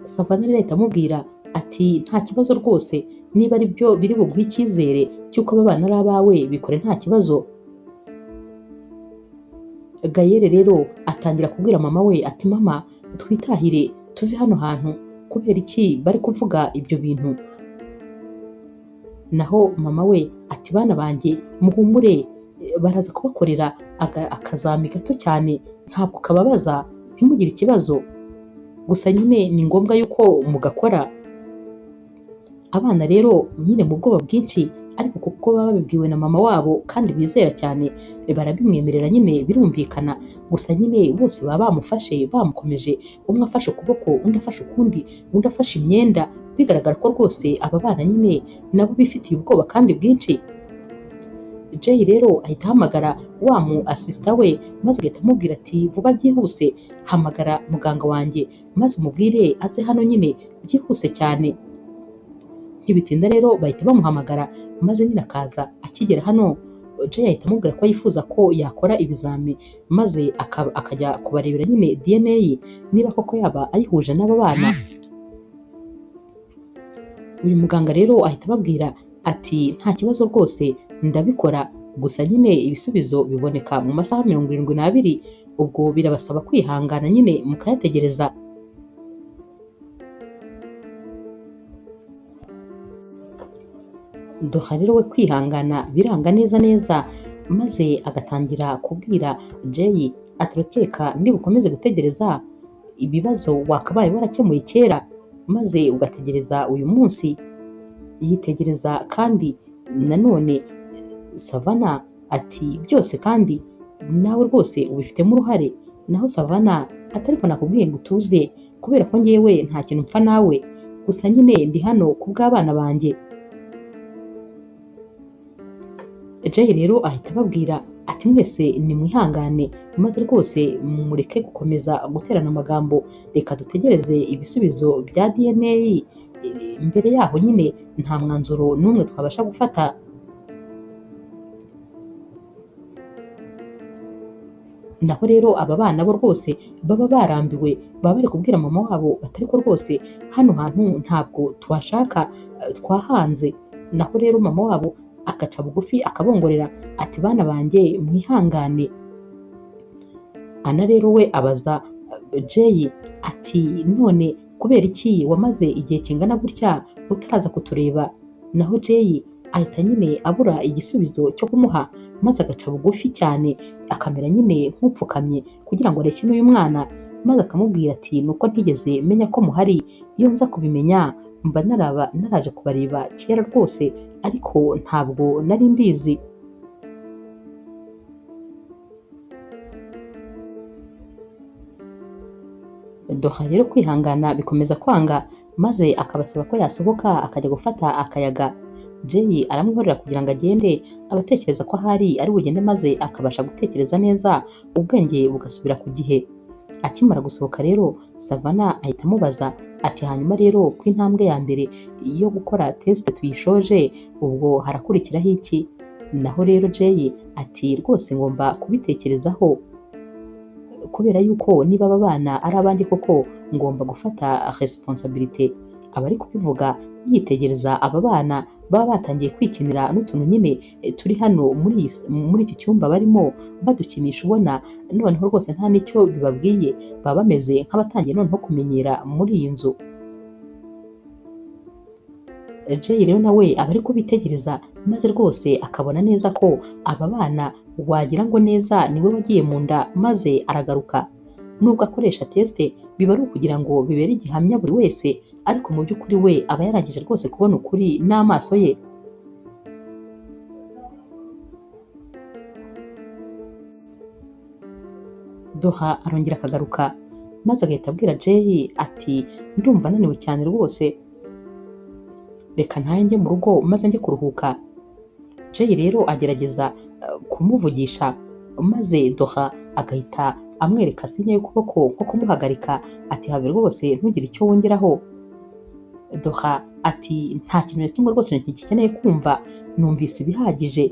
S1: Savana rero ahita amubwira ati nta kibazo rwose, niba ari byo biri buguhe icyizere cy'uko aba bana ari abawe bikore nta kibazo. Gayere rero atangira kubwira mama we ati mama twitahire tuve hano hantu, kubera iki bari kuvuga ibyo bintu? Naho mama we ati bana banjye muhumure, baraza kubakorera akazami gato cyane ntabwo kababaza, ntimugire ikibazo, gusa nyine ni ngombwa yuko mugakora. Abana rero nyine mu bwoba bwinshi ariko kuko baba babibwiwe na mama wabo kandi bizera cyane barabimwemerera nyine birumvikana. Gusa nyine bose baba bamufashe bamukomeje, umwe afashe ukuboko undi afashe ukundi, undi afashe imyenda, Bigaragara ko rwose aba bana nyine nabo bifitiye ubwoba kandi bwinshi. Jay rero ahita ahamagara wa mu asisita we, maze agahita amubwira ati vuba byihuse hamagara muganga wanjye maze umubwire aze hano nyine byihuse cyane. Ntibitinda rero bahita bamuhamagara, maze nyine akaza. Akigera hano Jay ahita amubwira ko yifuza ko yakora ibizami, maze akajya kubarebera nyine DNA niba koko yaba ayihuje n'aba bana. Uyu muganga rero ahita ababwira ati nta kibazo rwose ndabikora, gusa nyine ibisubizo biboneka mu masaha 72, ubwo birabasaba kwihangana nyine mukayategereza. Doha rero we kwihangana biranga neza neza, maze agatangira kubwira Jay ati urakeka ndi bukomeze gutegereza ibibazo wakabaye warakemuye kera, maze ugategereza uyu munsi. Yitegereza kandi nanone Savana ati byose kandi nawe rwose ubifitemo uruhare. Naho Savana ati ariko nakubwiye ngo utuze kubera ko njyewe nta kintu mpfa nawe, gusa nyine ndi hano ku bw'abana banjye. Jay rero ahita ababwira ati mwese nimwihangane, maze rwose mureke gukomeza guterana amagambo, reka dutegereze ibisubizo bya DNA, mbere yaho nyine nta mwanzuro n'umwe twabasha gufata. Naho rero aba bana bo rwose baba barambiwe, baba bari kubwira mama wabo batari ko rwose hano hantu ntabwo twashaka, twahanze. Naho rero mama wabo agaca bugufi akabongorera ati bana banjye mwihangane. Ana rero we abaza Jay ati none kubera iki wamaze igihe kingana gutya utaraza kutureba? Naho Jay ahita nyine abura igisubizo cyo kumuha, maze agaca bugufi cyane akamera nyine nk'upfukamye kugira ngo areshye n'uyu mwana, maze akamubwira ati nuko ntigeze menya ko muhari, iyo nza kubimenya mba naraje kubareba kera rwose, ariko ntabwo nari mbizi. Doha rero kwihangana bikomeza kwanga, maze akabasaba ko yasohoka akajya gufata akayaga. Jay aramwihorera kugira ngo agende, abatekereza ko ahari ari bugende maze akabasha gutekereza neza, ubwenge bugasubira ku gihe. Akimara gusohoka rero Savana ahita amubaza ati hanyuma rero ko intambwe ya mbere yo gukora test tuyishoje, ubwo harakurikiraho iki? Naho rero Jay ati rwose ngomba kubitekerezaho, kubera yuko niba aba bana ari abanjye koko ngomba gufata responsabilité. Aba ari kubivuga yitegereza aba bana baba batangiye kwikinira n'utuntu nyine turi hano muri iki cyumba barimo badukinisha, ubona noneho rwose nta n'icyo bibabwiye, baba bameze nk'abatangiye noneho kumenyera muri iyi nzu. Jay rero nawe aba ari kubitegereza, maze rwose akabona neza ko aba bana wagira ngo neza niwe wagiye mu nda maze aragaruka. Nubwo akoresha teste biba ari ukugira ngo bibere igihamya buri wese, ariko mu by'ukuri we aba yarangije rwose kubona ukuri n'amaso ye. Doha arongera akagaruka, maze agahita abwira Jay ati ndumva ananiwe cyane rwose, reka ntaye njye mu rugo maze njye kuruhuka. Jay rero agerageza kumuvugisha, maze Doha agahita amwereka sinya y'ukuboko nko kumuhagarika, ati habe rwose ntugire icyo wongeraho. Doha ati nta kintu na kimwe rwose ntigikeneye kumva, numvise ibihagije,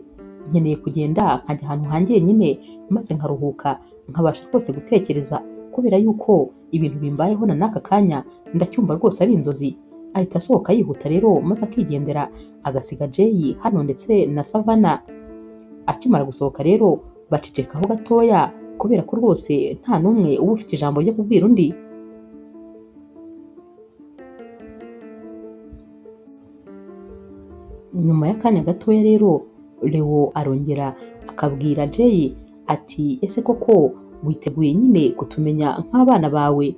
S1: nkeneye kugenda nkajya ahantu hanjye nyine maze nkaruhuka, nkabasha rwose gutekereza, kubera yuko ibintu bimbayeho na n'aka kanya ndacyumva rwose ari inzozi. Ahita asohoka yihuta rero maze akigendera, agasiga Jay hano ndetse na Savana. Akimara gusohoka rero bacecekaho gatoya, kubera ko rwose nta n'umwe uba ufite ijambo ryo kubwira undi. Nyuma y'akanya gatoya rero Leo arongera akabwira Jay ati ese koko witeguye nyine kutumenya nk'abana bawe?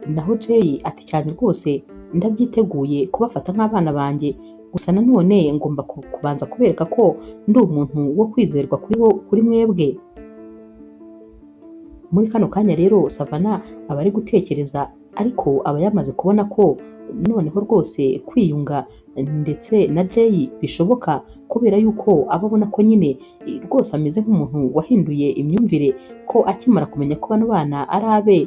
S1: Naho Jay ati cyane rwose ndabyiteguye kubafata nk'abana banjye, gusa nanone ngomba kubanza kubereka ko ndi umuntu wo kwizerwa kuri mwebwe. Muri kano kanya rero Savana aba ari gutekereza, ariko aba yamaze kubona ko noneho rwose kwiyunga ndetse na Jay bishoboka, kubera yuko aba abona ko nyine rwose ameze nk'umuntu wahinduye imyumvire, ko akimara kumenya ko bano bana ari abe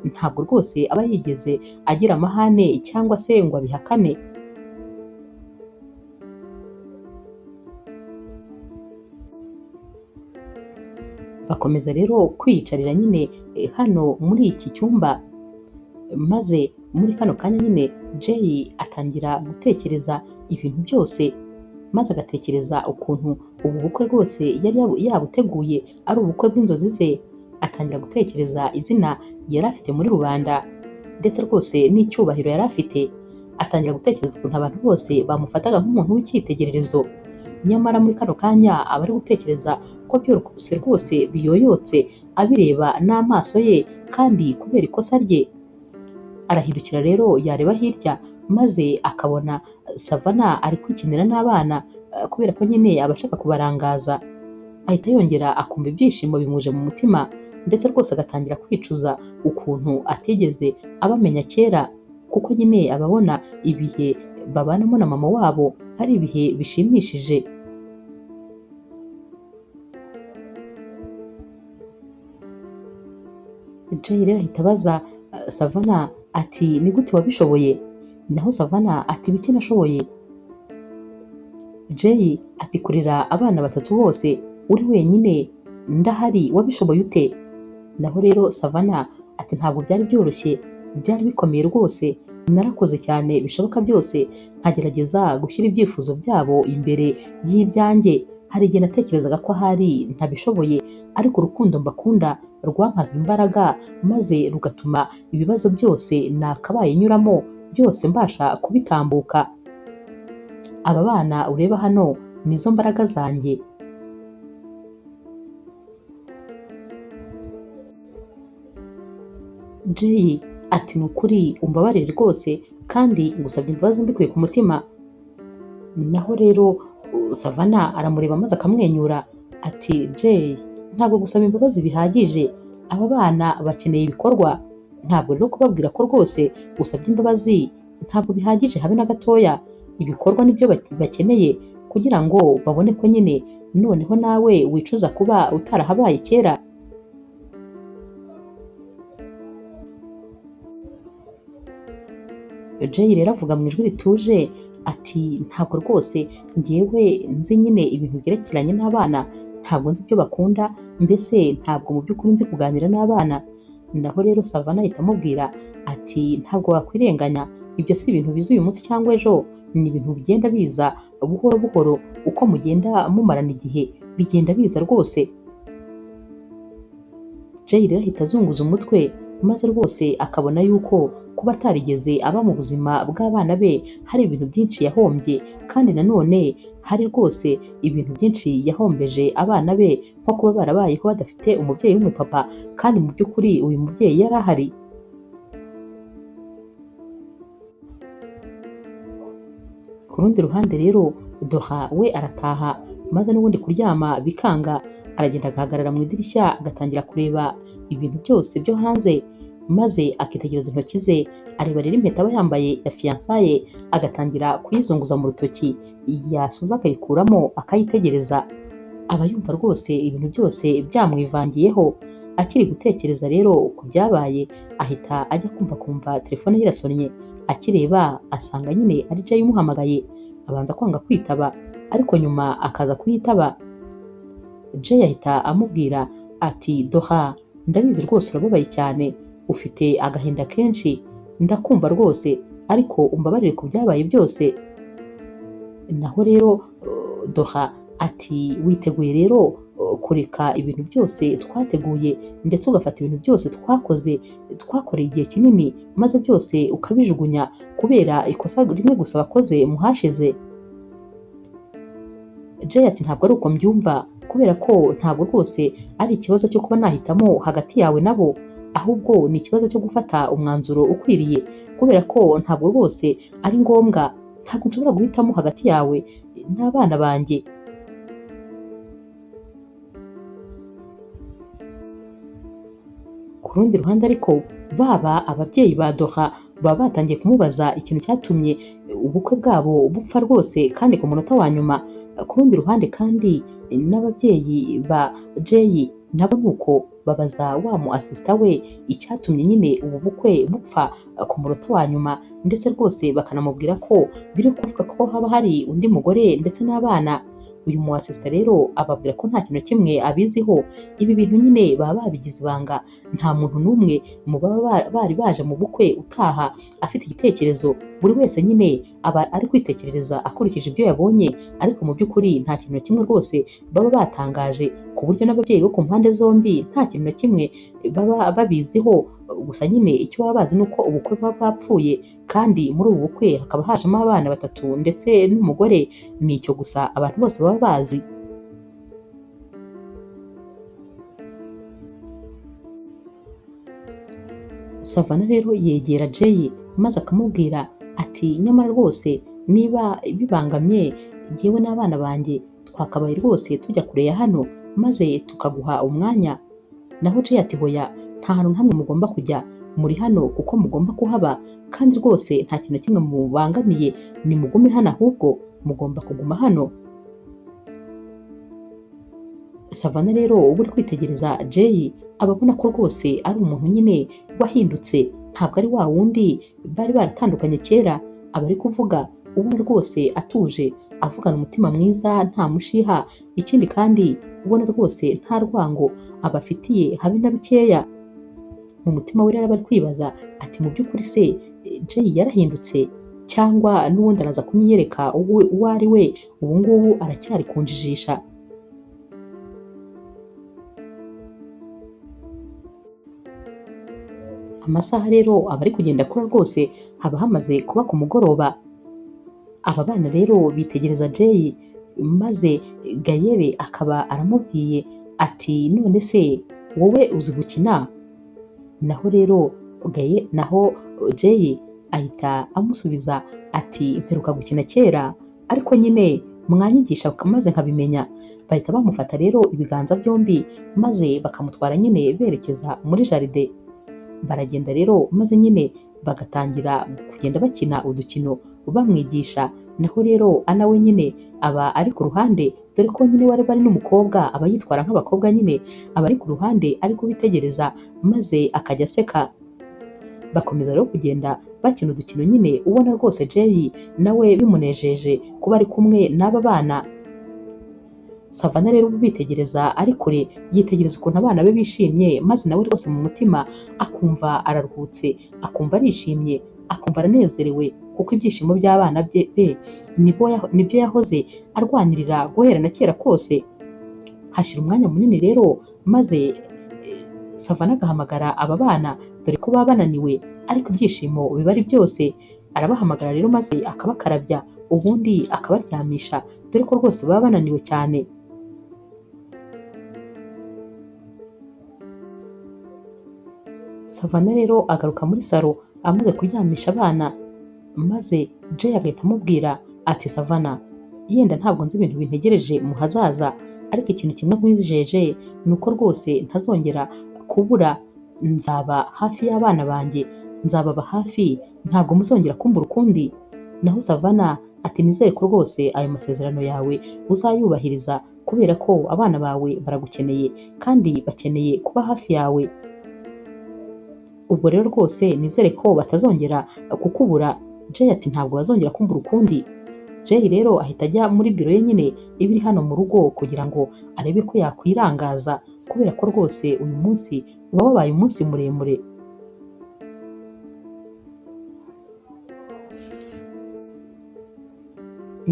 S1: ntabwo rwose aba yigeze agira amahane cyangwa se ngo abihakane. Bakomeza rero kwiyicarira nyine hano muri iki cyumba, maze muri kano kanya nyine Jay atangira gutekereza ibintu byose, maze agatekereza ukuntu ubu bukwe rwose yari yabuteguye ari ubukwe bw'inzozi ze, atangira gutekereza izina yari afite muri rubanda ndetse rwose n'icyubahiro yari afite, atangira gutekereza ukuntu abantu bose bamufataga nk'umuntu w'icyitegererezo. Nyamara muri kano kanya aba ari gutekereza ko byose rwose biyoyotse abireba n'amaso ye kandi kubera ikosa rye. Arahindukira rero yareba hirya maze akabona Savana ari kwikinira n'abana kubera ko nyine aba ashaka kubarangaza, ahita yongera akumva ibyishimo bimuje mu mutima ndetse rwose agatangira kwicuza ukuntu atigeze abamenya kera, kuko nyine ababona ibihe babanamo na mama wabo ari ibihe bishimishije. Jay rero ahita abaza Savana ati ni gute wabishoboye? Naho Savana ati bike nashoboye. Jay ati kurera abana batatu bose uri wenyine ndahari wabishoboye ute? Naho rero Savana ati ntabwo byari byoroshye, byari bikomeye rwose, narakoze cyane bishoboka byose nkagerageza gushyira ibyifuzo byabo imbere y'ibyanjye. Hari igihe natekerezaga ko ahari ntabishoboye, ariko urukundo mbakunda rwampaga imbaraga maze rugatuma ibibazo byose nakabaye nyuramo byose mbasha kubitambuka. Aba bana ureba hano nizo mbaraga zanjye. Jay ati ni ukuri umbabarire rwose kandi ngusabye imbabazi mbikuye ku mutima. Naho rero Savana aramureba maze akamwenyura ati Jay ntabwo gusaba imbabazi bihagije, aba bana bakeneye ibikorwa, ntabwo rero kubabwira ko rwose usabye imbabazi ntabwo bihagije habe na gatoya, ibikorwa nibyo bakeneye kugira ngo babone ko nyine noneho nawe wicuza kuba utarahabaye kera. Jay rero avuga mu ijwi rituje ati ntabwo rwose ngewe nzi nyine ibintu byerekeranye n'abana, ntabwo nzi ibyo bakunda, mbese ntabwo mu by'ukuri nzi kuganira n'abana. Naho rero Savana ahita amubwira ati ntabwo wakwirenganya, ibyo si ibintu biza uyu munsi cyangwa ejo, ni ibintu bigenda biza buhoro buhoro, uko mugenda mumarana igihe bigenda biza rwose. Jay rero ahita azunguza umutwe maze rwose akabona yuko kuba atarigeze aba mu buzima bw'abana be hari ibintu byinshi yahombye, kandi nanone hari rwose ibintu byinshi yahombeje abana be, nko kuba barabayeho badafite umubyeyi w'umupapa kandi mu by'ukuri uyu mubyeyi yari ahari. Ku rundi ruhande rero Dora we arataha maze n'ubundi kuryama bikanga, aragenda agahagarara mu idirishya agatangira kureba ibintu byose byo hanze, maze akitegereza intoki ze, areba rero impeta aba yambaye ya fiyansaye agatangira kuyizunguza mu rutoki, yasoza akayikuramo akayitegereza. Aba yumva rwose ibintu byose byamwivangiyeho. Akiri gutekereza rero ku byabaye ahita ajya kumva telefone ye irasonnye, akireba asanga nyine ari Jay umuhamagaye, abanza kwanga kwitaba ariko nyuma akaza kuyitaba. Jay ahita amubwira ati Dora ndabizi rwose urababaye cyane, ufite agahinda kenshi, ndakumva rwose, ariko umbabarire ku byabaye byose. Naho rero Dora ati witeguye rero kureka ibintu byose twateguye ndetse ugafata ibintu byose twakoze twakoreye igihe kinini maze byose ukabijugunya kubera ikosa rimwe gusa wakoze muhashize. Jay ati ntabwo ari uko mbyumva, kubera ko ntabwo rwose ari ikibazo cyo kuba nahitamo hagati yawe nabo, ahubwo ni ikibazo cyo gufata umwanzuro ukwiriye, kubera ko ntabwo rwose ari ngombwa, ntabwo nshobora guhitamo hagati yawe n'abana banjye. Ku rundi ruhande ariko baba ababyeyi ba Dora Baba batangiye kumubaza ikintu cyatumye ubukwe bwabo bupfa rwose kandi ku munota wa nyuma. Ku rundi ruhande kandi n'ababyeyi ba Jay nabo nuko babaza wa mu asisita we icyatumye nyine ubu bukwe bupfa ku munota wa nyuma, ndetse rwose bakanamubwira ko biri kuvuga ko haba hari undi mugore ndetse n'abana. Uyu mu asisita rero ababwira ko nta kintu kimwe abiziho, ibi bintu nyine baba babigize ibanga, nta muntu n'umwe mu baba bari baje mu bukwe utaha afite igitekerezo, buri wese nyine aba ari kwitekerereza akurikije ibyo yabonye, ariko mu by'ukuri nta kintu na kimwe rwose baba batangaje, ku buryo n'ababyeyi bo ku mpande zombi nta kintu na kimwe baba babiziho. Gusa nyine icyo baba bazi ni uko ubukwe buba bwapfuye, kandi muri ubu bukwe hakaba hajemo abana batatu ndetse n'umugore, ni icyo gusa abantu bose baba bazi. Savana rero yegera Jay maze akamubwira ati nyamara rwose niba bibangamye jyewe n'abana banjye twakabaye rwose tujya kure ya hano maze tukaguha umwanya. Naho Jay ati hoya, nta hantu hamwe mugomba kujya, muri hano kuko mugomba kuhaba, kandi rwose nta kintu na kimwe mubangamiye, ni mugume hano ahubwo mugomba kuguma hano. Savana rero uba uri kwitegereza Jay aba abona ko rwose ari umuntu nyine wahindutse, ntabwo ari wa wundi bari baratandukanye kera, aba ari kuvuga ubona rwose atuje, avugana umutima mwiza nta mushiha, ikindi kandi ubona rwose nta rwango abafitiye habe na bikeya. Mu mutima we rero aba ari kwibaza ati mu by'ukuri se Jay yarahindutse cyangwa n'ubundi araza kunyiyereka uwo ari we, ubu ngubu aracyari kunjijisha. Amasaha rero aba ari kugenda akura rwose, haba hamaze kuba ku mugoroba. Aba bana rero bitegereza Jay maze Gayere akaba aramubwiye ati none se wowe uzi gukina? Naho rero naho Jay ahita amusubiza ati mperuka gukina kera, ariko nyine mwanyigisha maze nkabimenya. Bahita bamufata rero ibiganza byombi maze bakamutwara nyine berekeza muri jaride. Baragenda rero maze nyine bagatangira kugenda bakina udukino bamwigisha. Naho rero Ana we nyine aba ari ku ruhande, dore ko nyine wari bari n'umukobwa aba yitwara nk'abakobwa nyine, aba ari ku ruhande ari kubitegereza maze akajya aseka. Bakomeza rero kugenda bakina udukino nyine ubona rwose Jay nawe bimunejeje kuba ari kumwe n'aba bana. Savana rero ubitegereza ari kure, yitegereza ukuntu abana be bishimye, maze nawe rwose mu mutima akumva araruhutse, akumva arishimye, akumva aranezerewe, kuko ibyishimo by'abana be nibyo yahoze arwanirira guhera na kera kose. Hashira umwanya munini rero maze Savana agahamagara aba bana, dore ko baba bananiwe ariko ibyishimo biba ari byose. Arabahamagara rero maze akabakarabya, ubundi akabaryamisha, dore ko rwose baba bananiwe cyane. Savana rero agaruka muri salo amaze kuryamisha abana, maze Jay agahita amubwira ati Savana, yenda ntabwo nzi ibintu bintegereje mu hazaza, ariko ikintu kimwe nkwijeje ni uko rwose ntazongera kubura, nzaba hafi y'abana banjye, nzababa hafi, ntabwo muzongera kumbura ukundi. Naho Savana ati nizere ko rwose ayo masezerano yawe uzayubahiriza, kubera ko abana bawe baragukeneye kandi bakeneye kuba hafi yawe. Ubwo rero rwose nizere ko batazongera kukubura. Jay ati ntabwo bazongera kumbura ukundi. Jay rero ahita ajya muri biro ye nyine iba iri hano mu rugo kugira ngo arebe ko yakwirangaza, kubera ko rwose uyu munsi uba wabaye umunsi muremure.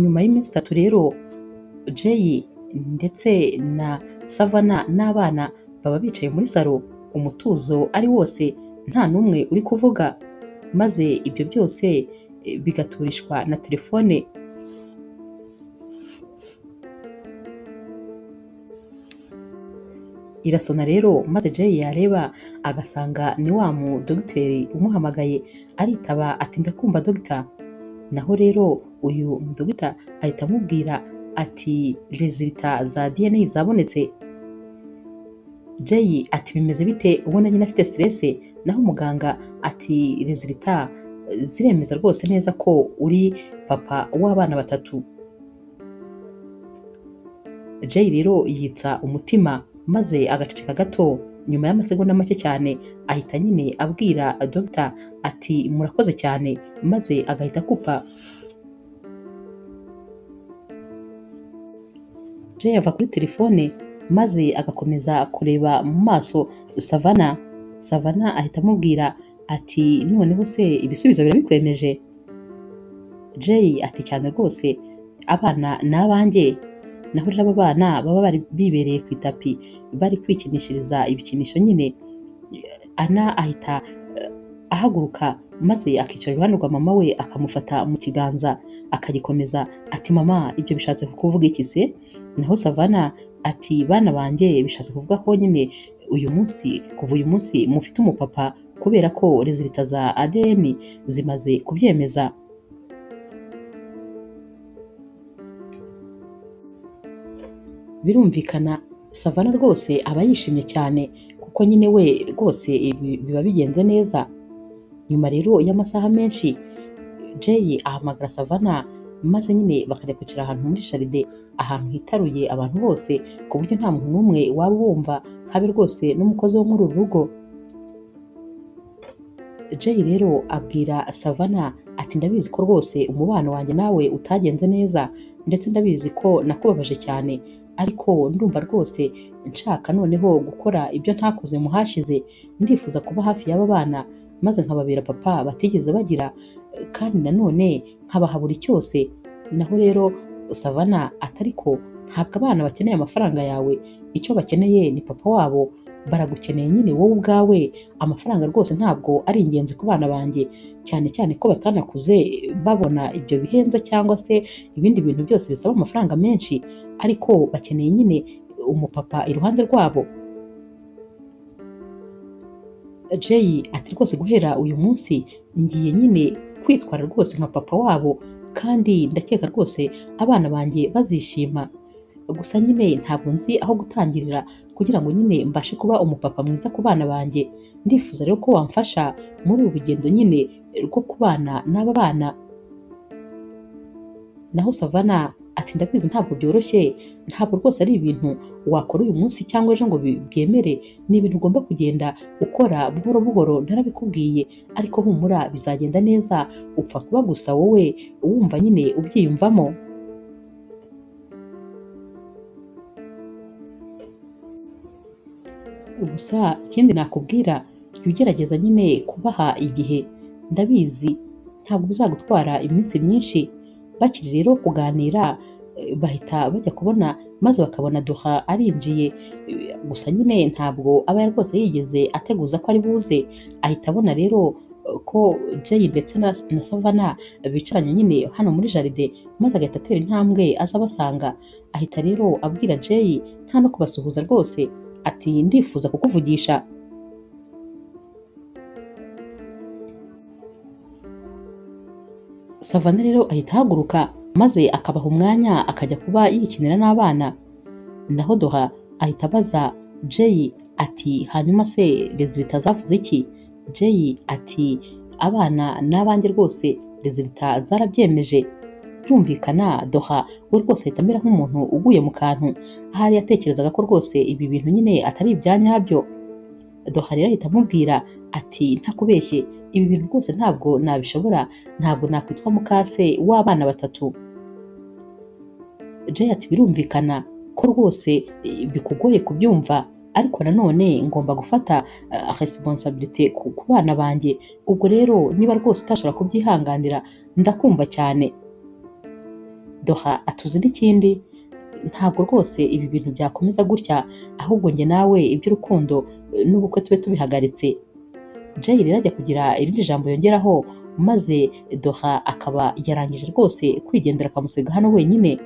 S1: Nyuma y'iminsi itatu rero Jay ndetse na Savana n'abana baba bicaye muri salo, umutuzo ari wose, nta n'umwe uri kuvuga, maze ibyo byose bigaturishwa na telefone. Irasona rero maze Jay yareba agasanga ni wa mu dogiteri umuhamagaye, aritaba ati ndakumva dogita. Naho rero uyu mudogita ahita amubwira ati resulta za DNA zabonetse. Jay ati bimeze bite, ubona nyine afite stress. Naho muganga ati resulta ziremeza rwose neza ko uri papa w'abana batatu. Jay rero yitsa umutima maze agaceceka gato, nyuma y'amasegonda make cyane ahita nyine abwira Dr ati murakoze cyane, maze agahita akupa. Jay ava kuri telefone maze agakomeza kureba mu maso Savana. Savana ahita amubwira ati noneho se ibisubizo birabikwemeje? Jay ati cyane rwose, abana ni abanjye. Naho rero aba bana baba bari bibereye ku itapi bari kwikinishiriza ibikinisho nyine. Ana ahita ahaguruka maze akicara iruhande rwa mama we akamufata mu kiganza akagikomeza ati mama ibyo bishatse kuvuga iki se? Naho Savana ati bana banjye bishatse kuvuga ko nyine uyu munsi, kuva uyu munsi mufite umupapa kubera ko rezilita za ADN zimaze kubyemeza. Birumvikana Savana rwose aba yishimye cyane kuko nyine we rwose ibi biba bigenze neza. Nyuma rero y'amasaha menshi Jay ahamagara Savana maze nyine bakajya kwicara ahantu muri jaride, ahantu hitaruye abantu bose ku buryo nta muntu n'umwe waba ubumva, habe rwose n'umukozi wo muri uru rugo. Jay rero abwira Savana ati ndabizi ko rwose umubano wanjye nawe utagenze neza, ndetse ndabizi ko nakubabaje cyane, ariko ndumva rwose nshaka noneho gukora ibyo ntakoze mu hashize, ndifuza kuba hafi y'aba bana maze nkababera papa batigeze bagira, kandi nanone nkabaha buri cyose. Naho rero Savana atariko ntabwo abana bakeneye amafaranga yawe, icyo bakeneye ni papa wabo, baragukeneye nyine wowe ubwawe, amafaranga rwose ntabwo ari ingenzi ku bana banjye, cyane cyane ko batanakuze babona ibyo bihenze cyangwa se ibindi bintu byose bisaba amafaranga menshi, ariko bakeneye nyine umupapa iruhande rwabo. Jay ati rwose guhera uyu munsi ngiye nyine kwitwara rwose nka papa wabo, kandi ndakeka rwose abana banjye bazishima. Gusa nyine ntabwo nzi aho gutangirira kugira ngo nyine mbashe kuba umupapa mwiza ku bana banjye. Ndifuza rero ko wamfasha muri uru rugendo nyine rwo kubana n'aba bana. Naho Savana ati ndabizi ntabwo byoroshye, ntabwo rwose ari ibintu wakora uyu munsi cyangwa ejo ngo byemere, ni ibintu ugomba kugenda ukora buhoro buhoro, narabikubwiye, ariko humura bizagenda neza, upfa kuba gusa wowe wumva nyine ubyiyumvamo. Gusa ikindi nakubwira, jya ugerageza nyine kubaha igihe, ndabizi ntabwo bizagutwara iminsi myinshi. Bakiri rero kuganira bahita bajya kubona maze bakabona Duha arinjiye, gusa nyine ntabwo aba rwose yigeze ateguza ko ari buze, ahita abona rero ko Jay ndetse na Savana bicaranye nyine hano muri jaride, maze agahita atera intambwe aza abasanga. Ahita rero abwira Jay nta no kubasuhuza rwose, ati ndifuza kukuvugisha. Savana rero ahita ahaguruka maze akabaha umwanya akajya kuba yikinira n'abana. Naho Doha ahita abaza Jay ati hanyuma se rezilita zavuze iki? Jay ati abana n'abanjye rwose rezilita zarabyemeje. Birumvikana Doha we rwose ahita amera nk'umuntu uguye mu kantu, ahari yatekerezaga ko rwose ibi bintu nyine atari ibya nyabyo. Doha rero ahita amubwira ati ntakubeshye, ibi bintu rwose ntabwo nabishobora, ntabwo nakwitwa mukase w'abana batatu. Jay ati birumvikana ko rwose bikugoye kubyumva, ariko nanone ngomba gufata responsibility ku bana banjye, ubwo rero niba rwose utashobora kubyihanganira ndakumva cyane. Doha atuzi n'ikindi, ntabwo rwose ibi bintu byakomeza gutya, ahubwo njye nawe iby'urukundo n'ubukwe tube tubihagaritse. Jay rero ajya kugira irindi jambo yongeraho, maze Doha akaba yarangije rwose kwigendera akamusiga hano wenyine.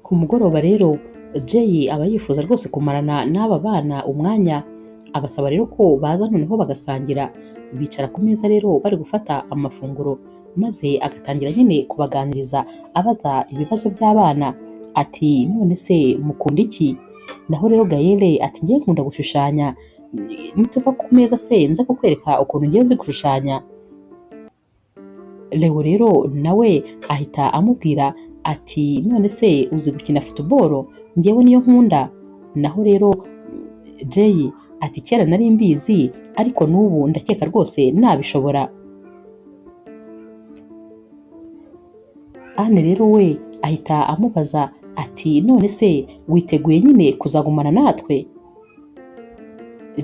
S1: Ku mugoroba rero Jay aba yifuza rwose kumarana n'aba bana umwanya, abasaba rero ko baza noneho bagasangira. Bicara ku meza rero bari gufata amafunguro, maze agatangira nyine kubaganiriza abaza ibibazo by'abana, ati none se mukunda iki? Naho rero Gayele ati ngiye nkunda gushushanya, Nituva ku meza se nza kukwereka ukuntu ngiye nzi gushushanya. Leo rero nawe ahita amubwira ati none se uzi gukina football? Njyewe niyo nkunda. Naho rero Jay ati kera nari mbizi ariko n'ubu ndakeka rwose nabishobora. Anne rero we ahita amubaza ati none se witeguye nyine kuzagumana natwe?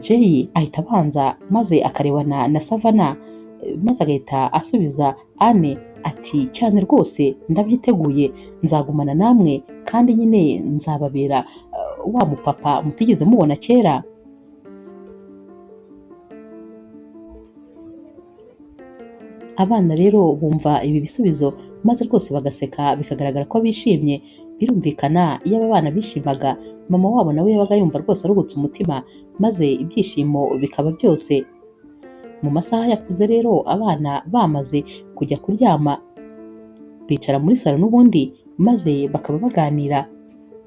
S1: Jay ahita abanza maze akarebana na Savana, maze agahita asubiza Anne ati cyane rwose ndabyiteguye, nzagumana namwe kandi nyine nzababera wa mupapa mutigeze mubona kera. Abana rero bumva ibi bisubizo maze rwose bagaseka, bikagaragara ko bishimye. Birumvikana iyo aba bana bishimaga, mama wabo nawe yabaga yumva rwose aruhutse umutima, maze ibyishimo bikaba byose. Mu masaha yakuze rero abana bamaze kujya kuryama, bicara muri salo n'ubundi maze bakaba baganira.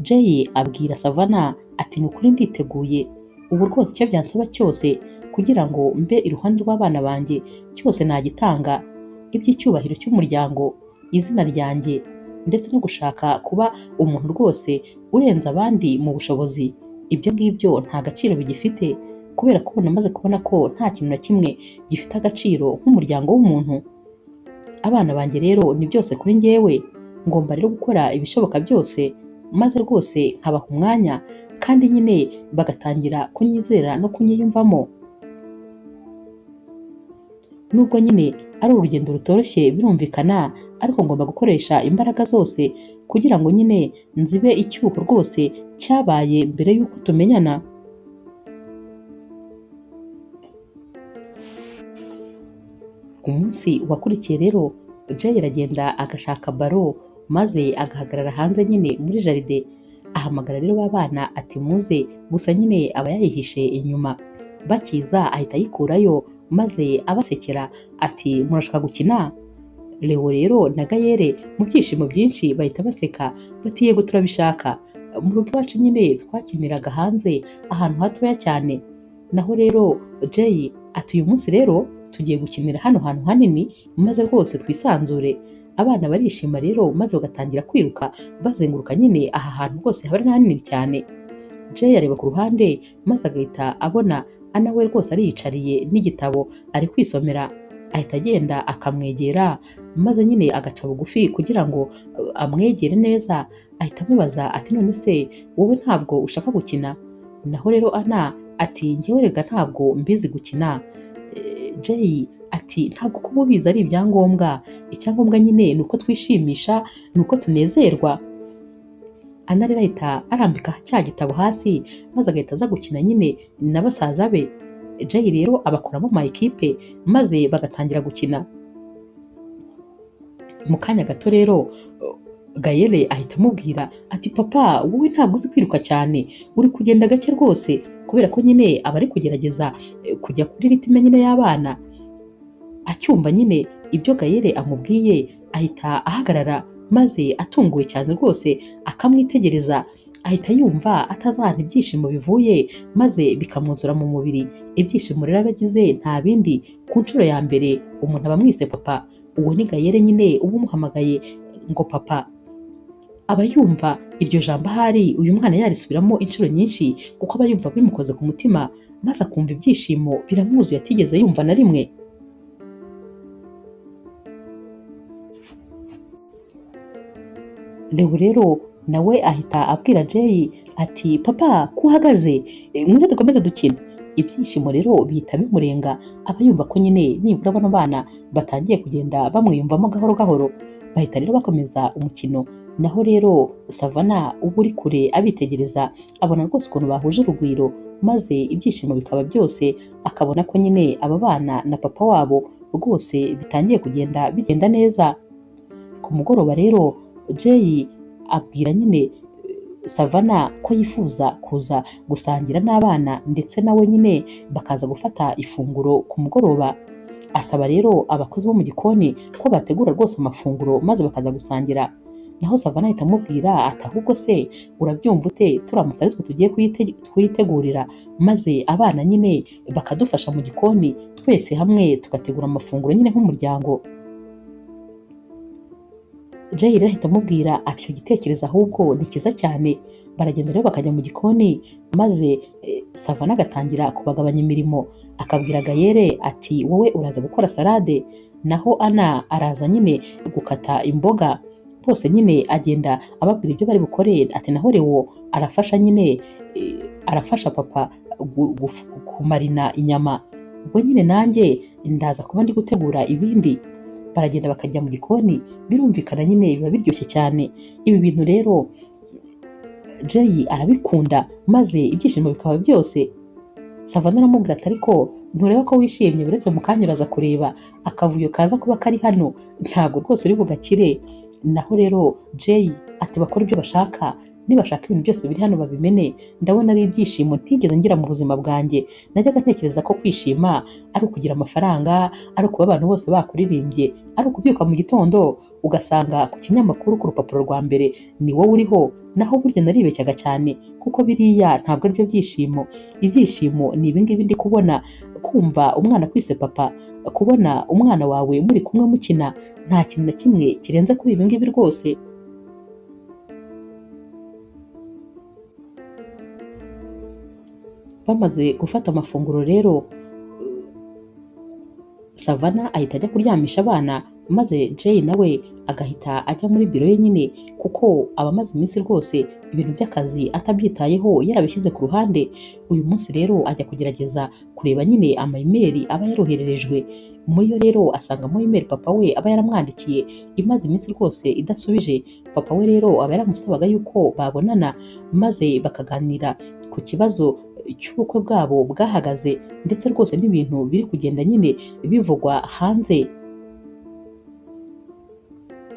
S1: Jay abwira Savana ati ni ukuri nditeguye, ubu rwose icyo byansaba cyose kugira ngo mbe iruhande rw'abana banjye cyose nagitanga, iby'icyubahiro cy'umuryango, izina ryanjye, ndetse no gushaka kuba umuntu rwose urenze abandi mu bushobozi, ibyo ngibyo nta gaciro bigifite, kubera ko namaze kubona ko nta kintu na kimwe gifite agaciro nk'umuryango w'umuntu. Abana banjye rero ni byose kuri njyewe, ngomba rero gukora ibishoboka byose maze rwose nkabaha umwanya, kandi nyine bagatangira kunyizera no kunyiyumvamo. Nubwo nyine ari urugendo rutoroshye birumvikana, ariko ngomba gukoresha imbaraga zose kugira ngo nyine nzibe icyuho rwose cyabaye mbere y'uko tumenyana. Umunsi wakurikiye rero Jay aragenda agashaka baro maze agahagarara hanze nyine muri jaride, ahamagara rero ba bana ati muze, gusa nyine aba yayihishe inyuma. Bakiza ahita ayikurayo maze abasekera ati murashaka gukina? Leo rero na Gayere mu byishimo byinshi bahita baseka bati yego turabishaka. Mu rugo iwacu nyine twakiniraga hanze ahantu hatoya cyane. Naho rero Jay ati uyu munsi rero tugiye gukinira hano hantu hanini maze rwose twisanzure. Abana barishima rero maze bagatangira kwiruka bazenguruka nyine aha hantu rwose haba ari hanini cyane. Jay areba ku ruhande maze agahita abona Ana we rwose ariyicariye n'igitabo ari kwisomera, ahita agenda akamwegera maze nyine agaca bugufi kugira ngo amwegere neza. Ahita amubaza ati none se wowe ntabwo ushaka gukina? Naho rero Ana ati njyewe rega ntabwo mbizi gukina. Jay ati ntabwo kuba ubizi ari ibyangombwa, icyangombwa nyine ni uko twishimisha, ni uko tunezerwa. Ana rero ahita arambika cya gitabo hasi maze agahita aza gukina nyine na basaza be. Jay rero abakuramo ama ekipe maze bagatangira gukina. Mu kanya gato rero Gayere ahita amubwira ati papa wowe ntabwo uzi kwiruka cyane, uri kugenda gake rwose, kubera ko nyine aba ari kugerageza kujya kuri ritime nyine y'abana. Acyumva nyine ibyo Gayere amubwiye ahita ahagarara maze atunguwe cyane rwose akamwitegereza, ahita yumva atazahana ibyishimo bivuye maze bikamwuzura mu mubiri. Ibyishimo rero aba agize nta bindi, ku nshuro ya mbere umuntu aba amwise papa, uwo ni Gayere nyine uba umuhamagaye ngo papa. Aba yumva iryo jambo ahari uyu mwana yarisubiramo inshuro nyinshi kuko aba yumva bimukoze ku mutima, maze akumva ibyishimo biramwuzuye atigeze yumva na rimwe. Leo rero nawe ahita abwira Jay ati papa ko uhagaze, ngwino dukomeze dukina. Ibyishimo rero bihita bimurenga, aba yumva ko nyine nibura bano bana batangiye kugenda bamwiyumvamo gahoro gahoro. Bahita rero bakomeza umukino. Naho rero Savana uba uri kure abitegereza, abona rwose ukuntu bahuje urugwiro, maze ibyishimo bikaba byose, akabona ko nyine aba bana na papa wabo rwose bitangiye kugenda bigenda neza. Ku mugoroba rero Jay abwira nyine Savana ko yifuza kuza gusangira n'abana ndetse nawe nyine bakaza gufata ifunguro ku mugoroba. Asaba rero abakozi bo mu gikoni ko bategura rwose amafunguro maze bakaza gusangira. Naho Savana ahita amubwira ati ahubwo se urabyumva ute turamutse ari twe tugiye kuyitegurira, maze abana nyine bakadufasha mu gikoni, twese hamwe tugategura amafunguro nyine nk'umuryango. Jay rero ahita amubwira ati icyo gitekerezo ahubwo ni cyiza cyane. Baragenda rero bakajya mu gikoni, maze Savana agatangira kubagabanya imirimo, akabwira Gayere ati wowe uraza gukora salade, naho Ana araza nyine gukata imboga. Bose nyine agenda ababwira ibyo bari bukore, ati naho Leo arafasha nyine, arafasha papa kumarina inyama, ubwo nyine nanjye ndaza kuba ndi gutegura ibindi. Baragenda bakajya mu gikoni, birumvikana nyine biba biryoshye cyane. Ibi bintu rero Jay arabikunda, maze ibyishimo bikaba byose. Savana aramubwira ati ariko ntureba ko wishimye, uretse mu kanya uraza kureba akavuyo kaza kuba kari hano, ntabwo rwose uri bugakire. Naho rero Jay ati bakora ibyo bashaka, nibashaka ibintu byose biri hano babimene, ndabona ari ibyishimo ntigeze ngira mu buzima bwanjye. Najyaga ntekereza ko kwishima ari ukugira amafaranga, ari ukuba abantu bose bakuririmbye, ari ukubyuka mu gitondo ugasanga ku kinyamakuru ku rupapuro rwa mbere ni wowe uriho. Naho burya naribeshyaga cyane, kuko biriya ntabwo aribyo byishimo. Ibyishimo ni ibingibi ndi kubona, kumva umwana kwise papa, kubona umwana wawe muri kumwe mukina, nta kintu na kimwe kirenze kuri ibingibi rwose. Bamaze gufata amafunguro rero, Savana ahita ajya kuryamisha abana, maze Jay nawe agahita ajya muri biro ye nyine, kuko aba amaze iminsi rwose ibintu by'akazi atabyitayeho, yarabishyize ku ruhande. Uyu munsi rero ajya kugerageza kureba nyine ama-email aba yarohererejwe. Muri yo rero asangamo email papa we aba yaramwandikiye imaze iminsi rwose idasubije. Papa we rero aba yaramusabaga yuko babonana, maze bakaganira ku kibazo cy'ubukwe bwabo bwahagaze, ndetse rwose n'ibintu biri kugenda nyine bivugwa hanze.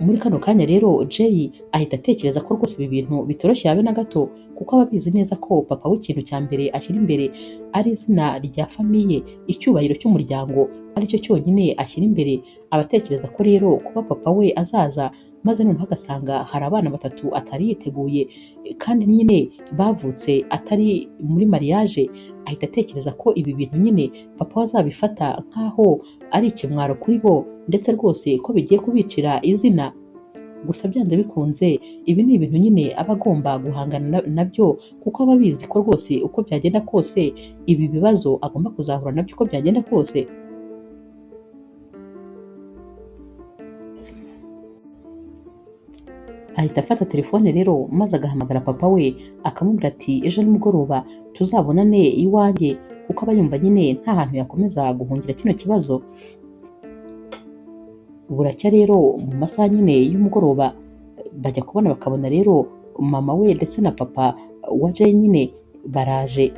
S1: Muri kano kanya rero Jay ahita atekereza ko rwose ibi bintu bitoroshye habe na gato, kuko aba abizi neza ko papa we ikintu cya mbere ashyira imbere ari izina rya famiye, icyubahiro cy'umuryango aricyo cyonyine ashyira imbere. Aba atekereza ko rero kuba papa we azaza, maze noneho agasanga hari abana batatu atari yiteguye, kandi nyine bavutse atari muri mariage, ahita atekereza ko ibi bintu nyine papa we azabifata nk'aho ari ikimwaro kuri bo, ndetse rwose ko bigiye kubicira izina. Gusa byanze bikunze ibi ni ibintu nyine aba agomba guhangana nabyo, kuko aba abizi ko rwose uko byagenda kose ibi bibazo agomba kuzahura nabyo uko byagenda kose. Ahita afata telefone rero maze agahamagara papa we, akamubwira ati ejo nimugoroba tuzabonane iwanjye, kuko aba yumva nyine nta hantu yakomeza guhungira kino kibazo. Buracya rero mu masaha nyine y'umugoroba bajya kubona bakabona rero mama we ndetse na papa wa Jay nyine baraje.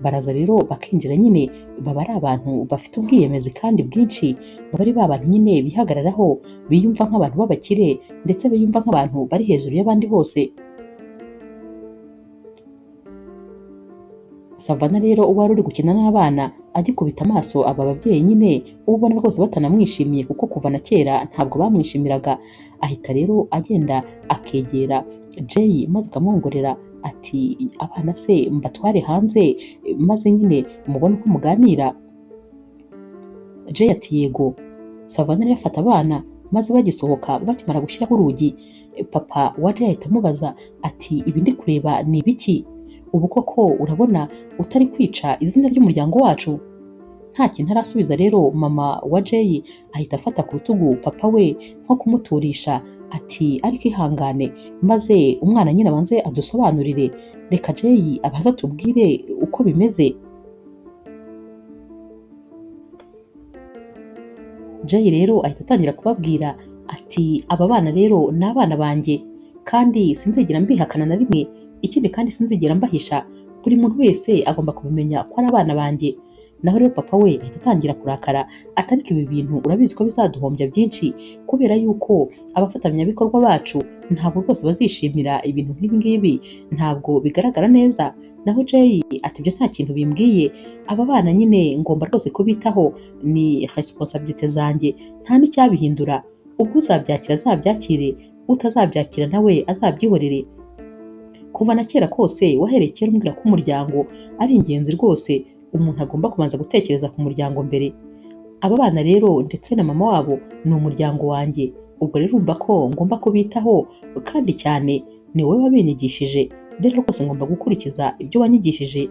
S1: Baraza rero bakinjira nyine, baba ari abantu bafite ubwiyemezi kandi bwinshi, baba ari ba bantu nyine bihagararaho, biyumva nk'abantu b'abakire, ndetse biyumva nk'abantu bari hejuru y'abandi bose. Savana rero uwari uri gukina n'abana agikubita amaso aba babyeyi nyine, ubona rwose batanamwishimiye, kuko kuva na kera ntabwo bamwishimiraga. Ahita rero agenda akegera Jay maze akamwongorera ati abana se mbatware hanze maze nyine mubone uko muganira. Jay ati yego. Savana rero afata abana, maze bagisohoka bakimara gushyiraho urugi, papa wa Jay ahita amubaza ati ibi ndi kureba ni ibiki? Ubu koko urabona utari kwica izina ry'umuryango wacu? Nta kintu arasubiza rero mama wa Jay ahita afata ku rutugu papa we nko kumuturisha ati ariko ihangane, maze umwana nyine abanze adusobanurire, reka Jay abanze atubwire uko bimeze. Jay rero ahita atangira kubabwira ati aba bana rero ni abana banjye, kandi sinzigera mbihakana na rimwe, ikindi kandi sinzigera mbahisha, buri muntu wese agomba kubimenya ko ari abana banjye. Naho rero papa we ahita atangira kurakara atariko ibi bintu urabizi ko bizaduhombya byinshi, kubera yuko abafatanyabikorwa bacu ntabwo rwose bazishimira ibintu nk'ibi ngibi, ntabwo bigaragara neza. Naho Jay ati ibyo nta kintu bimbwiye, aba bana nyine ngomba rwose kubitaho, ni responsabilité zanjye, nta n'icyabihindura. Ubwo uzabyakira azabyakire, utazabyakira nawe azabyihorere. Kuva na kera kose wahereye kera umbwira ko umuryango ari ingenzi rwose, umuntu agomba kubanza gutekereza ku muryango mbere. Aba bana rero ndetse na mama wabo ni umuryango wanjye, ubwo rero urumva ko ngomba kubitaho kandi cyane, ni wowe wabinyigishije, rero rwose ngomba gukurikiza ibyo wanyigishije.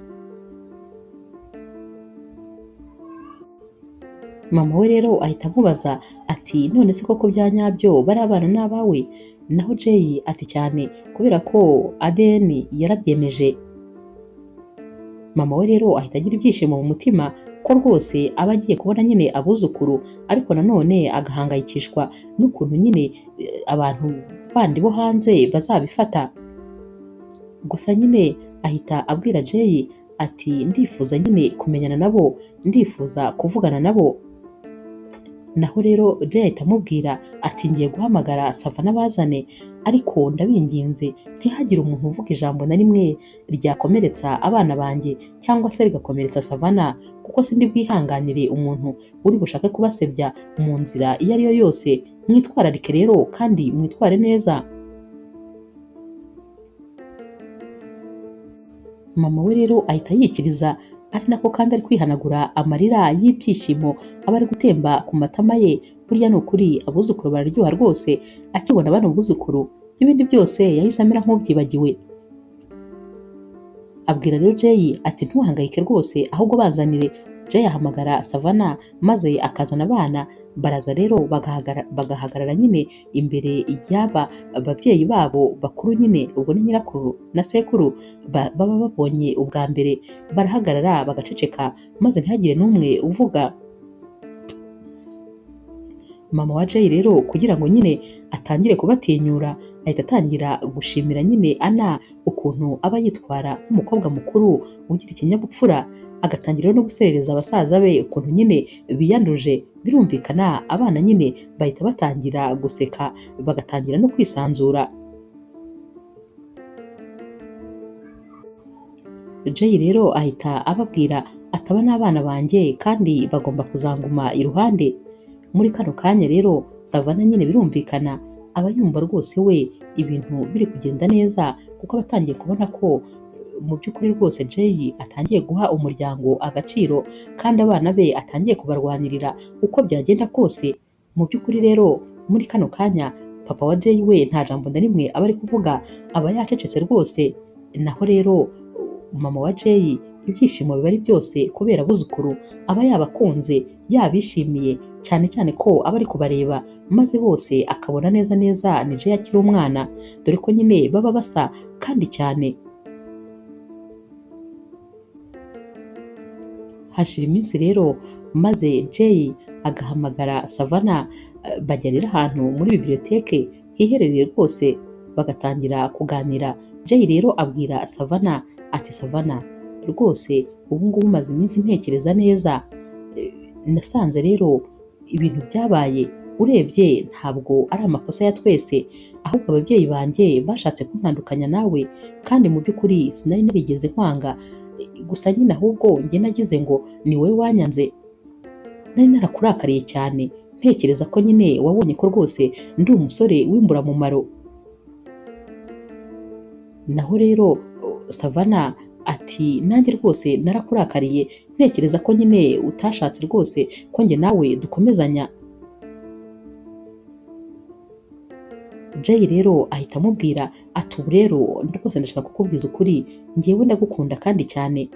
S1: Mama we rero ahita amubaza ati none se koko bya nyabyo bari abana n'abawe? Naho Jay ati cyane kubera ko ADN yarabyemeje. Mama we rero ahita agira ibyishimo mu mutima ko rwose aba agiye kubona nyine abuzukuru, ariko nanone agahangayikishwa n'ukuntu nyine abantu bandi bo hanze bazabifata. Gusa nyine ahita abwira Jay ati ndifuza nyine kumenyana nabo, ndifuza kuvugana nabo. Naho rero Jay ahita amubwira ati ngiye guhamagara Savana bazane, ariko ndabinginze ntihagire umuntu uvuga ijambo na rimwe ryakomeretsa abana banjye cyangwa se rigakomeretsa Savana, kuko sindi bwihanganire umuntu uri bushake kubasebya mu nzira iyo ari yo yose. Mwitwararike rero kandi mwitware neza. Mama we rero ahita yikiriza, ari nako kandi ari kwihanagura amarira y'ibyishimo aba ari gutemba ku matama ye. Burya ni ukuri abuzukuru bararyoha rwose, akibona bano buzukuru ibindi byose yahise amera nk'ubyibagiwe. Abwira rero Jay ati ntuhangayike rwose, ahubwo banzanire. Jay ahamagara Savana maze akazana abana, baraza rero bagahagarara nyine imbere y'aba babyeyi babo bakuru nyine, ubwo ni nyirakuru na sekuru baba babonye ubwa mbere, barahagarara bagaceceka maze ntihagire n'umwe uvuga. Mama wa Jay rero kugira ngo nyine atangire kubatinyura, ahita atangira gushimira nyine Ana ukuntu aba yitwara nk'umukobwa mukuru ugira ikinyabupfura, agatangira no guserereza abasaza be ukuntu nyine biyanduje. Birumvikana abana nyine bahita batangira guseka, bagatangira no kwisanzura. Jay rero ahita ababwira ataba n'abana banjye kandi bagomba kuzanguma iruhande. Muri kano kanya rero Savana nyine birumvikana aba yumva rwose we ibintu biri kugenda neza, kuko aba atangiye kubona ko mu by'ukuri rwose Jay atangiye guha umuryango agaciro kandi abana be atangiye kubarwanirira uko byagenda kose. Mu by'ukuri rero muri kano kanya papa wa Jay we nta jambo na rimwe aba ari kuvuga, aba yacecetse rwose. Naho rero mama wa Jay ibyishimo biba ari byose kubera abuzukuru aba yabakunze, yabishimiye, cyane cyane ko aba ari kubareba maze bose akabona neza neza ni Jay akiri umwana, dore ko nyine baba basa kandi cyane. Hashira iminsi rero maze Jay agahamagara Savana, bajya rero ahantu muri biblioteke hiherereye rwose, bagatangira kuganira. Jay rero abwira Savana ati Savana rwose ubu ngubu maze iminsi ntekereza neza, nasanze rero ibintu byabaye urebye ntabwo ari amakosa ya twese, ahubwo ababyeyi banjye bashatse kuntandukanya nawe, kandi mu by'ukuri sinari narigeze nkwanga, gusa nyine ahubwo njye nagize ngo ni wowe wanyanze, nari narakurakariye cyane ntekereza ko nyine wabonye ko rwose ndi umusore w'imburamumaro. Naho rero Savana ati nanjye rwose narakurakariye ntekereza ko nyine utashatse rwose ko njye nawe dukomezanya. Jay rero ahita amubwira ati ubu rero rwose ndashaka kukubwiza ukuri, njyewe ndagukunda kandi cyane,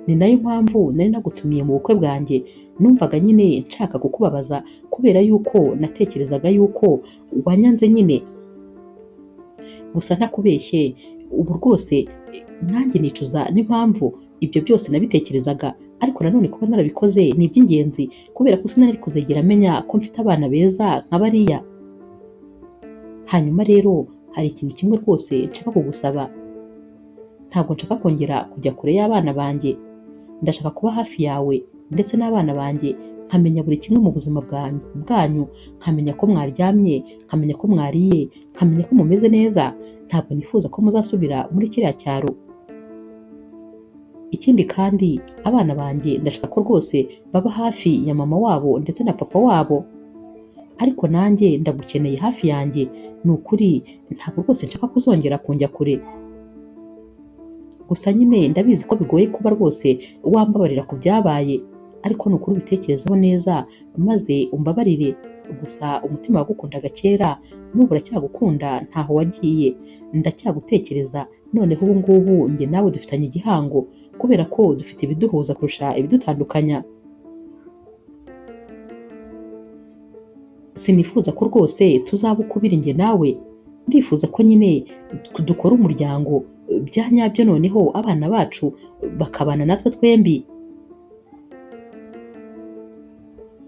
S1: ni nayo mpamvu nari nagutumiye mu bukwe bwanjye, numvaga nyine nshaka kukubabaza kubera yuko natekerezaga yuko wanyanze nyine, gusa ntakubeshye ubu rwose nanjye nicuza n'impamvu ibyo byose nabitekerezaga, ariko nanone kuba narabikoze ni iby'ingenzi kubera ko sinari kuzegera menya ko mfite abana beza nka bariya. Hanyuma rero hari ikintu kimwe rwose nshaka kugusaba, ntabwo nshaka kongera kujya kure y'abana banjye, ndashaka kuba hafi yawe ndetse n'abana banjye, nkamenya buri kimwe mu buzima bwanyu, nkamenya ko mwaryamye, nkamenya ko mwariye, nkamenya ko mumeze neza, ntabwo nifuza ko muzasubira muri kiriya cyaro. Ikindi kandi abana banjye ndashaka ko rwose baba hafi ya mama wabo ndetse na papa wabo. Ariko nanjye ndagukeneye hafi yanjye, ni ukuri ntabwo rwose nshaka kuzongera kunjya kure. Gusa nyine ndabizi ko bigoye kuba rwose wambabarira ku byabaye, ariko ni ukuri ubitekerezeho neza maze umbabarire. Gusa umutima wagukundaga kera n'ubu uracyagukunda, ntaho wagiye, ndacyagutekereza. Noneho ubu ngubu njye nawe dufitanye igihango kubera ko dufite ibiduhuza kurusha ibidutandukanya. Sinifuza ko rwose tuzaba ukubiri njye nawe, ndifuza ko nyine dukora umuryango bya nyabyo, noneho abana bacu bakabana natwe twembi.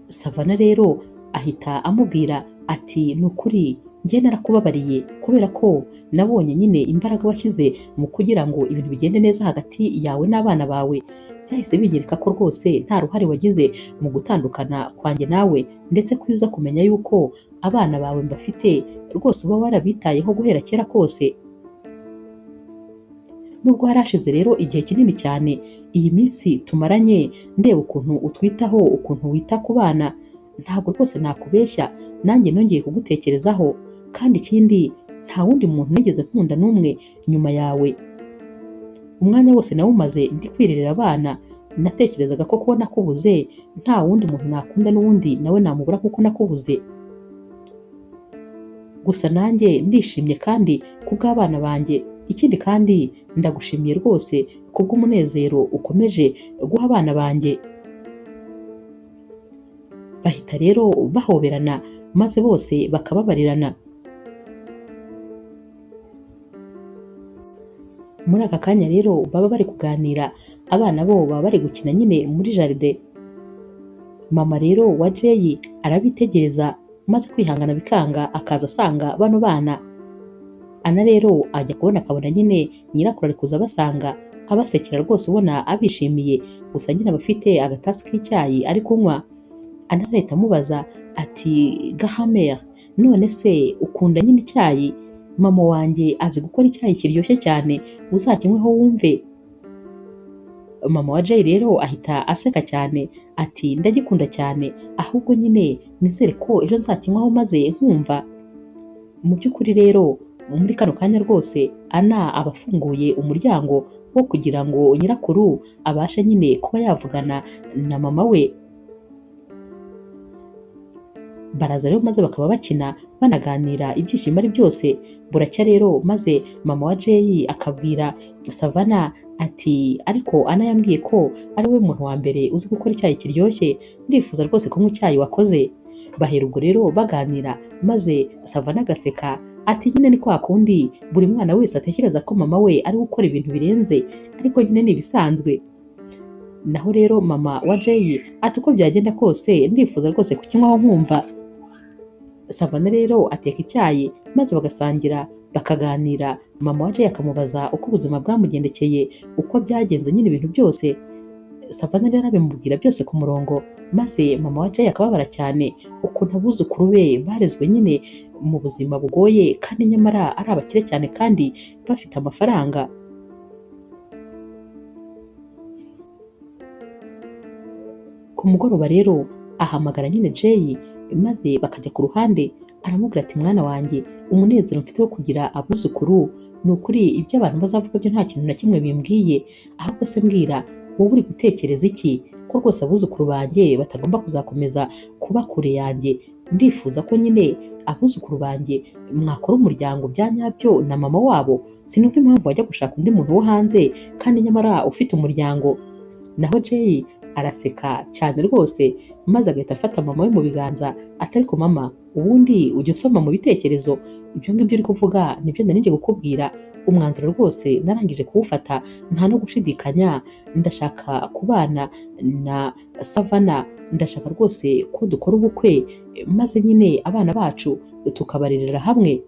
S1: Savana rero ahita amubwira ati ni ukuri njye narakubabariye kubera ko nabonye nyine imbaraga washyize mu kugira ngo ibintu bigende neza hagati yawe n'abana bawe. Byahise binyereka ko rwose nta ruhare wagize mu gutandukana kwanjye nawe, ndetse ko iyo uza kumenya yuko abana bawe mbafite rwose uba warabitayeho guhera kera kose. Nubwo harashize rero igihe kinini cyane, iyi minsi tumaranye ndeba ukuntu utwitaho, ukuntu wita ku bana, ntabwo rwose nakubeshya, nanjye nongeye kugutekerezaho. Kandi ikindi, nta wundi muntu nigeze nkunda n'umwe nyuma yawe. Umwanya wose nawumaze ndi kwirerera abana, natekerezaga ko kuba nakubuze nta wundi muntu nakunda n'uwundi nawe namubura kuko nakubuze. Gusa nanjye ndishimye kandi kubw'abana banjye. Ikindi kandi ndagushimiye rwose kubw'umunezero ukomeje guha abana banjye. Bahita rero bahoberana maze bose bakababarirana. Muri aka kanya rero baba bari kuganira, abana bo baba bari gukina nyine muri jaride. Mama rero wa Jay arabitegereza maze kwihangana bikanga, akaza asanga bano bana. Ana rero ajya kubona akabona nyine nyirakuru ari kuza abasanga, abasekera rwose ubona abishimiye. Gusa nyine aba afite agatasi k'icyayi ari kunywa. Ana arahita amubaza ati gahamere, none se ukunda nyine icyayi? Mama wanjye azi gukora icyayi kiryoshye cyane, uzakinyweho wumve. Mama wa Jay rero ahita aseka cyane ati ndagikunda cyane, ahubwo nyine nizere ko ejo nzakinywaho maze nkumva. Mu by'ukuri rero muri kano kanya rwose Ana aba afunguye umuryango wo kugira ngo nyirakuru abashe nyine kuba yavugana na mama we. Baraza rero maze bakaba bakina banaganira, ibyishimo ari byose. Buracya rero maze mama wa Jay akabwira Savana ati ariko Ana yambwiye ko ari we muntu wa mbere uzi gukora icyayi kiryoshye, ndifuza rwose kunywa icyayi wakoze. Bahera ubwo rero baganira maze Savana agaseka ati nyine ni kwa kundi buri mwana wese atekereza ko mama we ari gukora ibintu birenze, ariko nyine ni ibisanzwe. Naho rero mama wa Jay ati uko byagenda kose ndifuza rwose kukinywaho nkumva. Savana rero ateka icyayi maze bagasangira bakaganira. Mama wa Jay akamubaza uko ubuzima bwamugendekeye, uko byagenze nyine ibintu byose. Savana rero abimubwira byose ku murongo, maze mama wa Jay akababara cyane ukuntu abuzukuru be barezwe nyine mu buzima bugoye, kandi nyamara ari abakire cyane kandi bafite amafaranga. Ku mugoroba rero ahamagara nyine Jay maze bakajya ku ruhande, aramubwira ati mwana wanjye, umunezero mfite wo kugira abuzukuru ni ukuri ibyo abantu bazavuga byo nta kintu na kimwe bimbwiye, ahubwo se mbwira wowe uri gutekereza iki ko rwose abuzukuru banjye batagomba kuzakomeza kuba kure yanjye. Ndifuza ko nyine abuzukuru banjye mwakora umuryango bya nyabyo na mama wabo, sinumva impamvu wajya gushaka undi muntu wo hanze kandi nyamara ufite umuryango. Naho Jay araseka cyane rwose maze agahita afata mama we mu biganza ati ariko mama, ubundi ujya unsoma mu bitekerezo, ibyo ngibyo uri kuvuga nibyo nari ngiye kukubwira, umwanzuro rwose narangije kuwufata nta no gushidikanya, ndashaka kubana na Savana, ndashaka rwose ko dukora ubukwe maze nyine abana bacu tukabarerera hamwe.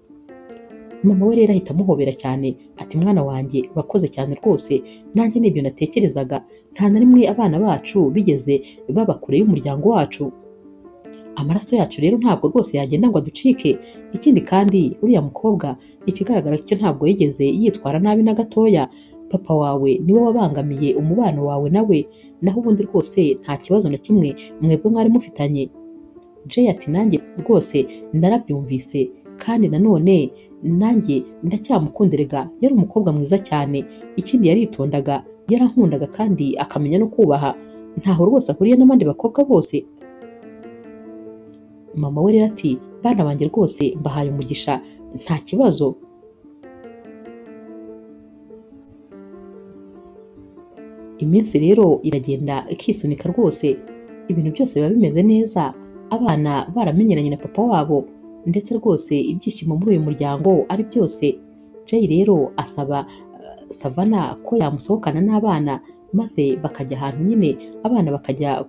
S1: Mama we rero ahita amuhobera cyane ati mwana wanjye urakoze cyane rwose, nanjye nibyo natekerezaga, nta na rimwe abana bacu bigeze baba kure y'umuryango wacu, amaraso yacu rero ntabwo rwose yagenda ngo aducike. Ikindi kandi uriya mukobwa ikigaragara cyo ntabwo yigeze yitwara nabi na gatoya, papa wawe niwe wabangamiye umubano wawe nawe, naho ubundi rwose nta kibazo na kimwe mwebwe mwari mufitanye. Jay ati nanjye Rwose narabyumvise kandi nanone nanjye ndacyamukunderega, yari umukobwa mwiza cyane, ikindi yaritondaga, yarankundaga kandi akamenya no kubaha, ntaho rwose ahuriye n'abandi bakobwa bose. Mama we rero ati bana banjye rwose mbahaye umugisha nta kibazo. Iminsi rero iragenda ikisunika rwose, ibintu byose biba bimeze neza, abana baramenyeranye na papa wabo, ndetse rwose ibyishimo muri uyu muryango ari byose. Jay rero asaba Savana ko yamusohokana n'abana, maze bakajya ahantu nyine abana bakajya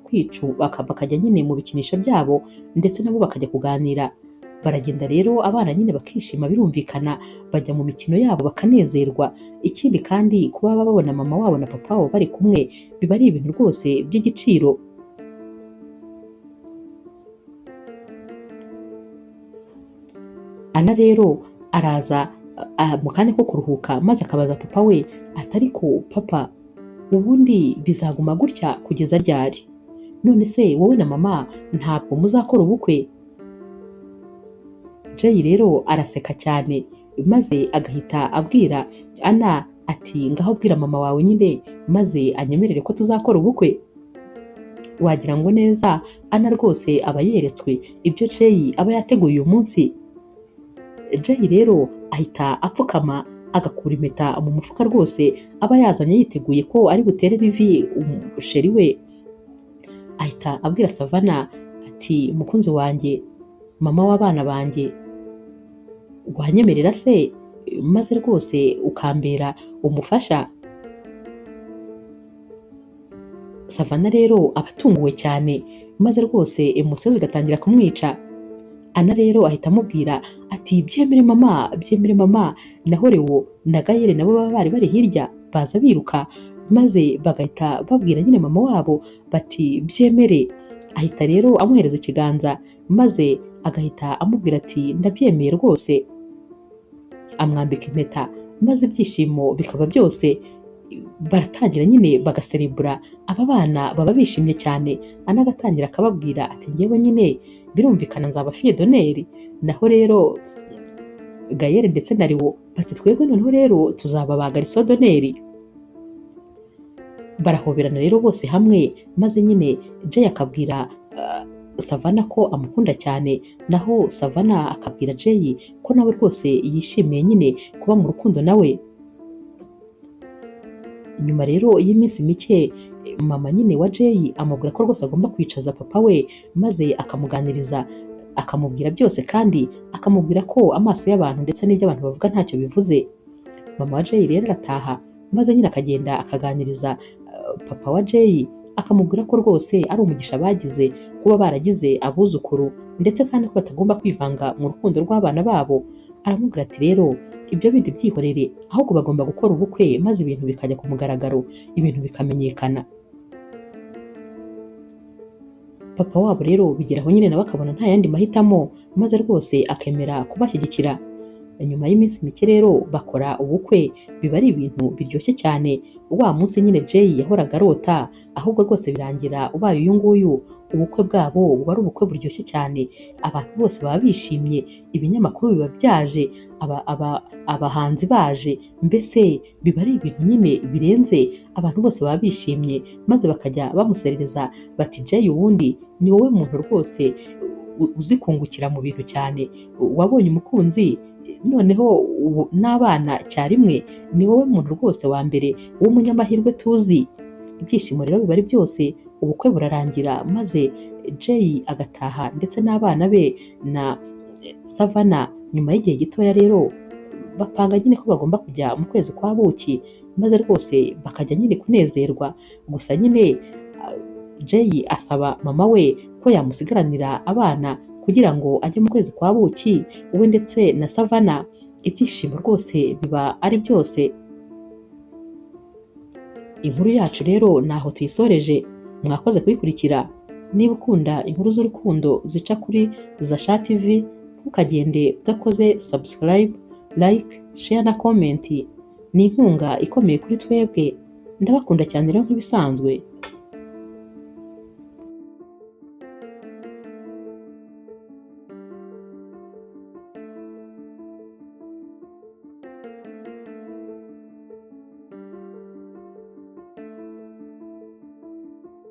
S1: bakajya nyine mu bikinisho byabo, ndetse nabo bakajya kuganira. Baragenda rero abana nyine bakishima, birumvikana, bajya mu mikino yabo bakanezerwa. Ikindi kandi kuba babona mama wabo na papa wabo bari kumwe biba ari ibintu rwose by'igiciro. Ana rero araza mu kanya ko kuruhuka, maze akabaza papa we ati ariko papa, ubundi bizaguma gutya kugeza ryari? None se wowe na mama ntabwo muzakora ubukwe? Jay rero araseka cyane, maze agahita abwira Ana ati ngaho bwira mama wawe nyine maze anyemerere ko tuzakora ubukwe. Wagira ngo neza Ana rwose aba yeretswe ibyo Jay aba yateguye uyu munsi. Jay rero ahita apfukama agakura impeta mu mufuka rwose aba yazanye yiteguye ko ari butere ivi umusheri we. Ahita abwira Savana ati mukunzi wanjye, mama w'abana banjye, wanyemerera se maze rwose ukambera umufasha? Savana rero aba atunguwe cyane, maze rwose emosiyo zigatangira kumwica. Ana rero ahita amubwira ati byemere mama, byemere mama. Naho Leo na Gayere nabo baba bari bari hirya baza biruka, maze bagahita babwira nyine mama wabo bati byemere. Ahita rero amuhereza ikiganza, maze agahita amubwira ati ndabyemeye rwose. Amwambika impeta, maze ibyishimo bikaba byose. Baratangira nyine bagaserebura, aba bana baba bishimye cyane. Ana agatangira akababwira ati ngewe nyine birumvikana nzaba fille d'honneur. Naho rero Gayere ndetse na Leo bati twebwe noneho rero tuzaba ba garçon d'honneur. Barahoberana rero bose hamwe, maze nyine Jay akabwira Savana ko amukunda cyane, naho Savana akabwira Jay ko nawe rwose yishimiye nyine kuba mu rukundo nawe. Nyuma rero y'iminsi mike, mama nyine wa Jay amubwira ko rwose agomba kwicaza papa we, maze akamuganiriza, akamubwira byose, kandi akamubwira ko amaso y'abantu ndetse n'ibyo abantu bavuga ntacyo bivuze. Mama wa Jay rero arataha, maze nyine akagenda akaganiriza papa wa Jay, akamubwira ko rwose ari umugisha bagize kuba baragize abuzukuru, ndetse kandi ko batagomba kwivanga mu rukundo rw'abana babo. Aramubwira ati rero ibyo bindi byihorere, ahubwo bagomba gukora ubukwe maze ibintu bikajya ku mugaragaro, ibintu bikamenyekana. Papa wabo rero bigeraho nyine nawe akabona nta yandi mahitamo, maze rwose akemera kubashyigikira. Nyuma y'iminsi mike rero bakora ubukwe, biba ari ibintu biryoshye cyane. Wa munsi nyine Jay yahoraga arota, ahubwo rwose birangira ubaye uyu nguyu. Ubukwe bwabo buba ari ubukwe buryoshye cyane, abantu bose baba bishimye, ibinyamakuru biba byaje, abahanzi baje, mbese biba ari ibintu nyine birenze, abantu bose baba bishimye, maze bakajya bamuserereza bati Jay ubundi ni wowe muntu rwose uzi kungukira mu bintu cyane, wabonye umukunzi noneho n'abana cyarimwe, ni wowe muntu rwose wa mbere w'umunyamahirwe tuzi. Ibyishimo rero biba ari byose, ubukwe burarangira, maze Jay agataha ndetse n'abana be na Savana. Nyuma y'igihe gitoya rero bapanga nyine ko bagomba kujya mu kwezi kwa buki, maze rwose bakajya nyine kunezerwa. Gusa nyine Jay asaba mama we ko yamusigaranira abana kugira ngo ajye mu kwezi kwa buki, we ndetse na Savana. Ibyishimo rwose biba ari byose. Inkuru yacu rero naho tuyisoreje, mwakoze kuyikurikira. Niba ukunda inkuru z'urukundo zica kuri Zasha TV, ntukagende udakoze subscribe, like, share na comment. Ni inkunga ikomeye kuri twebwe. Ndabakunda cyane rero nk'ibisanzwe.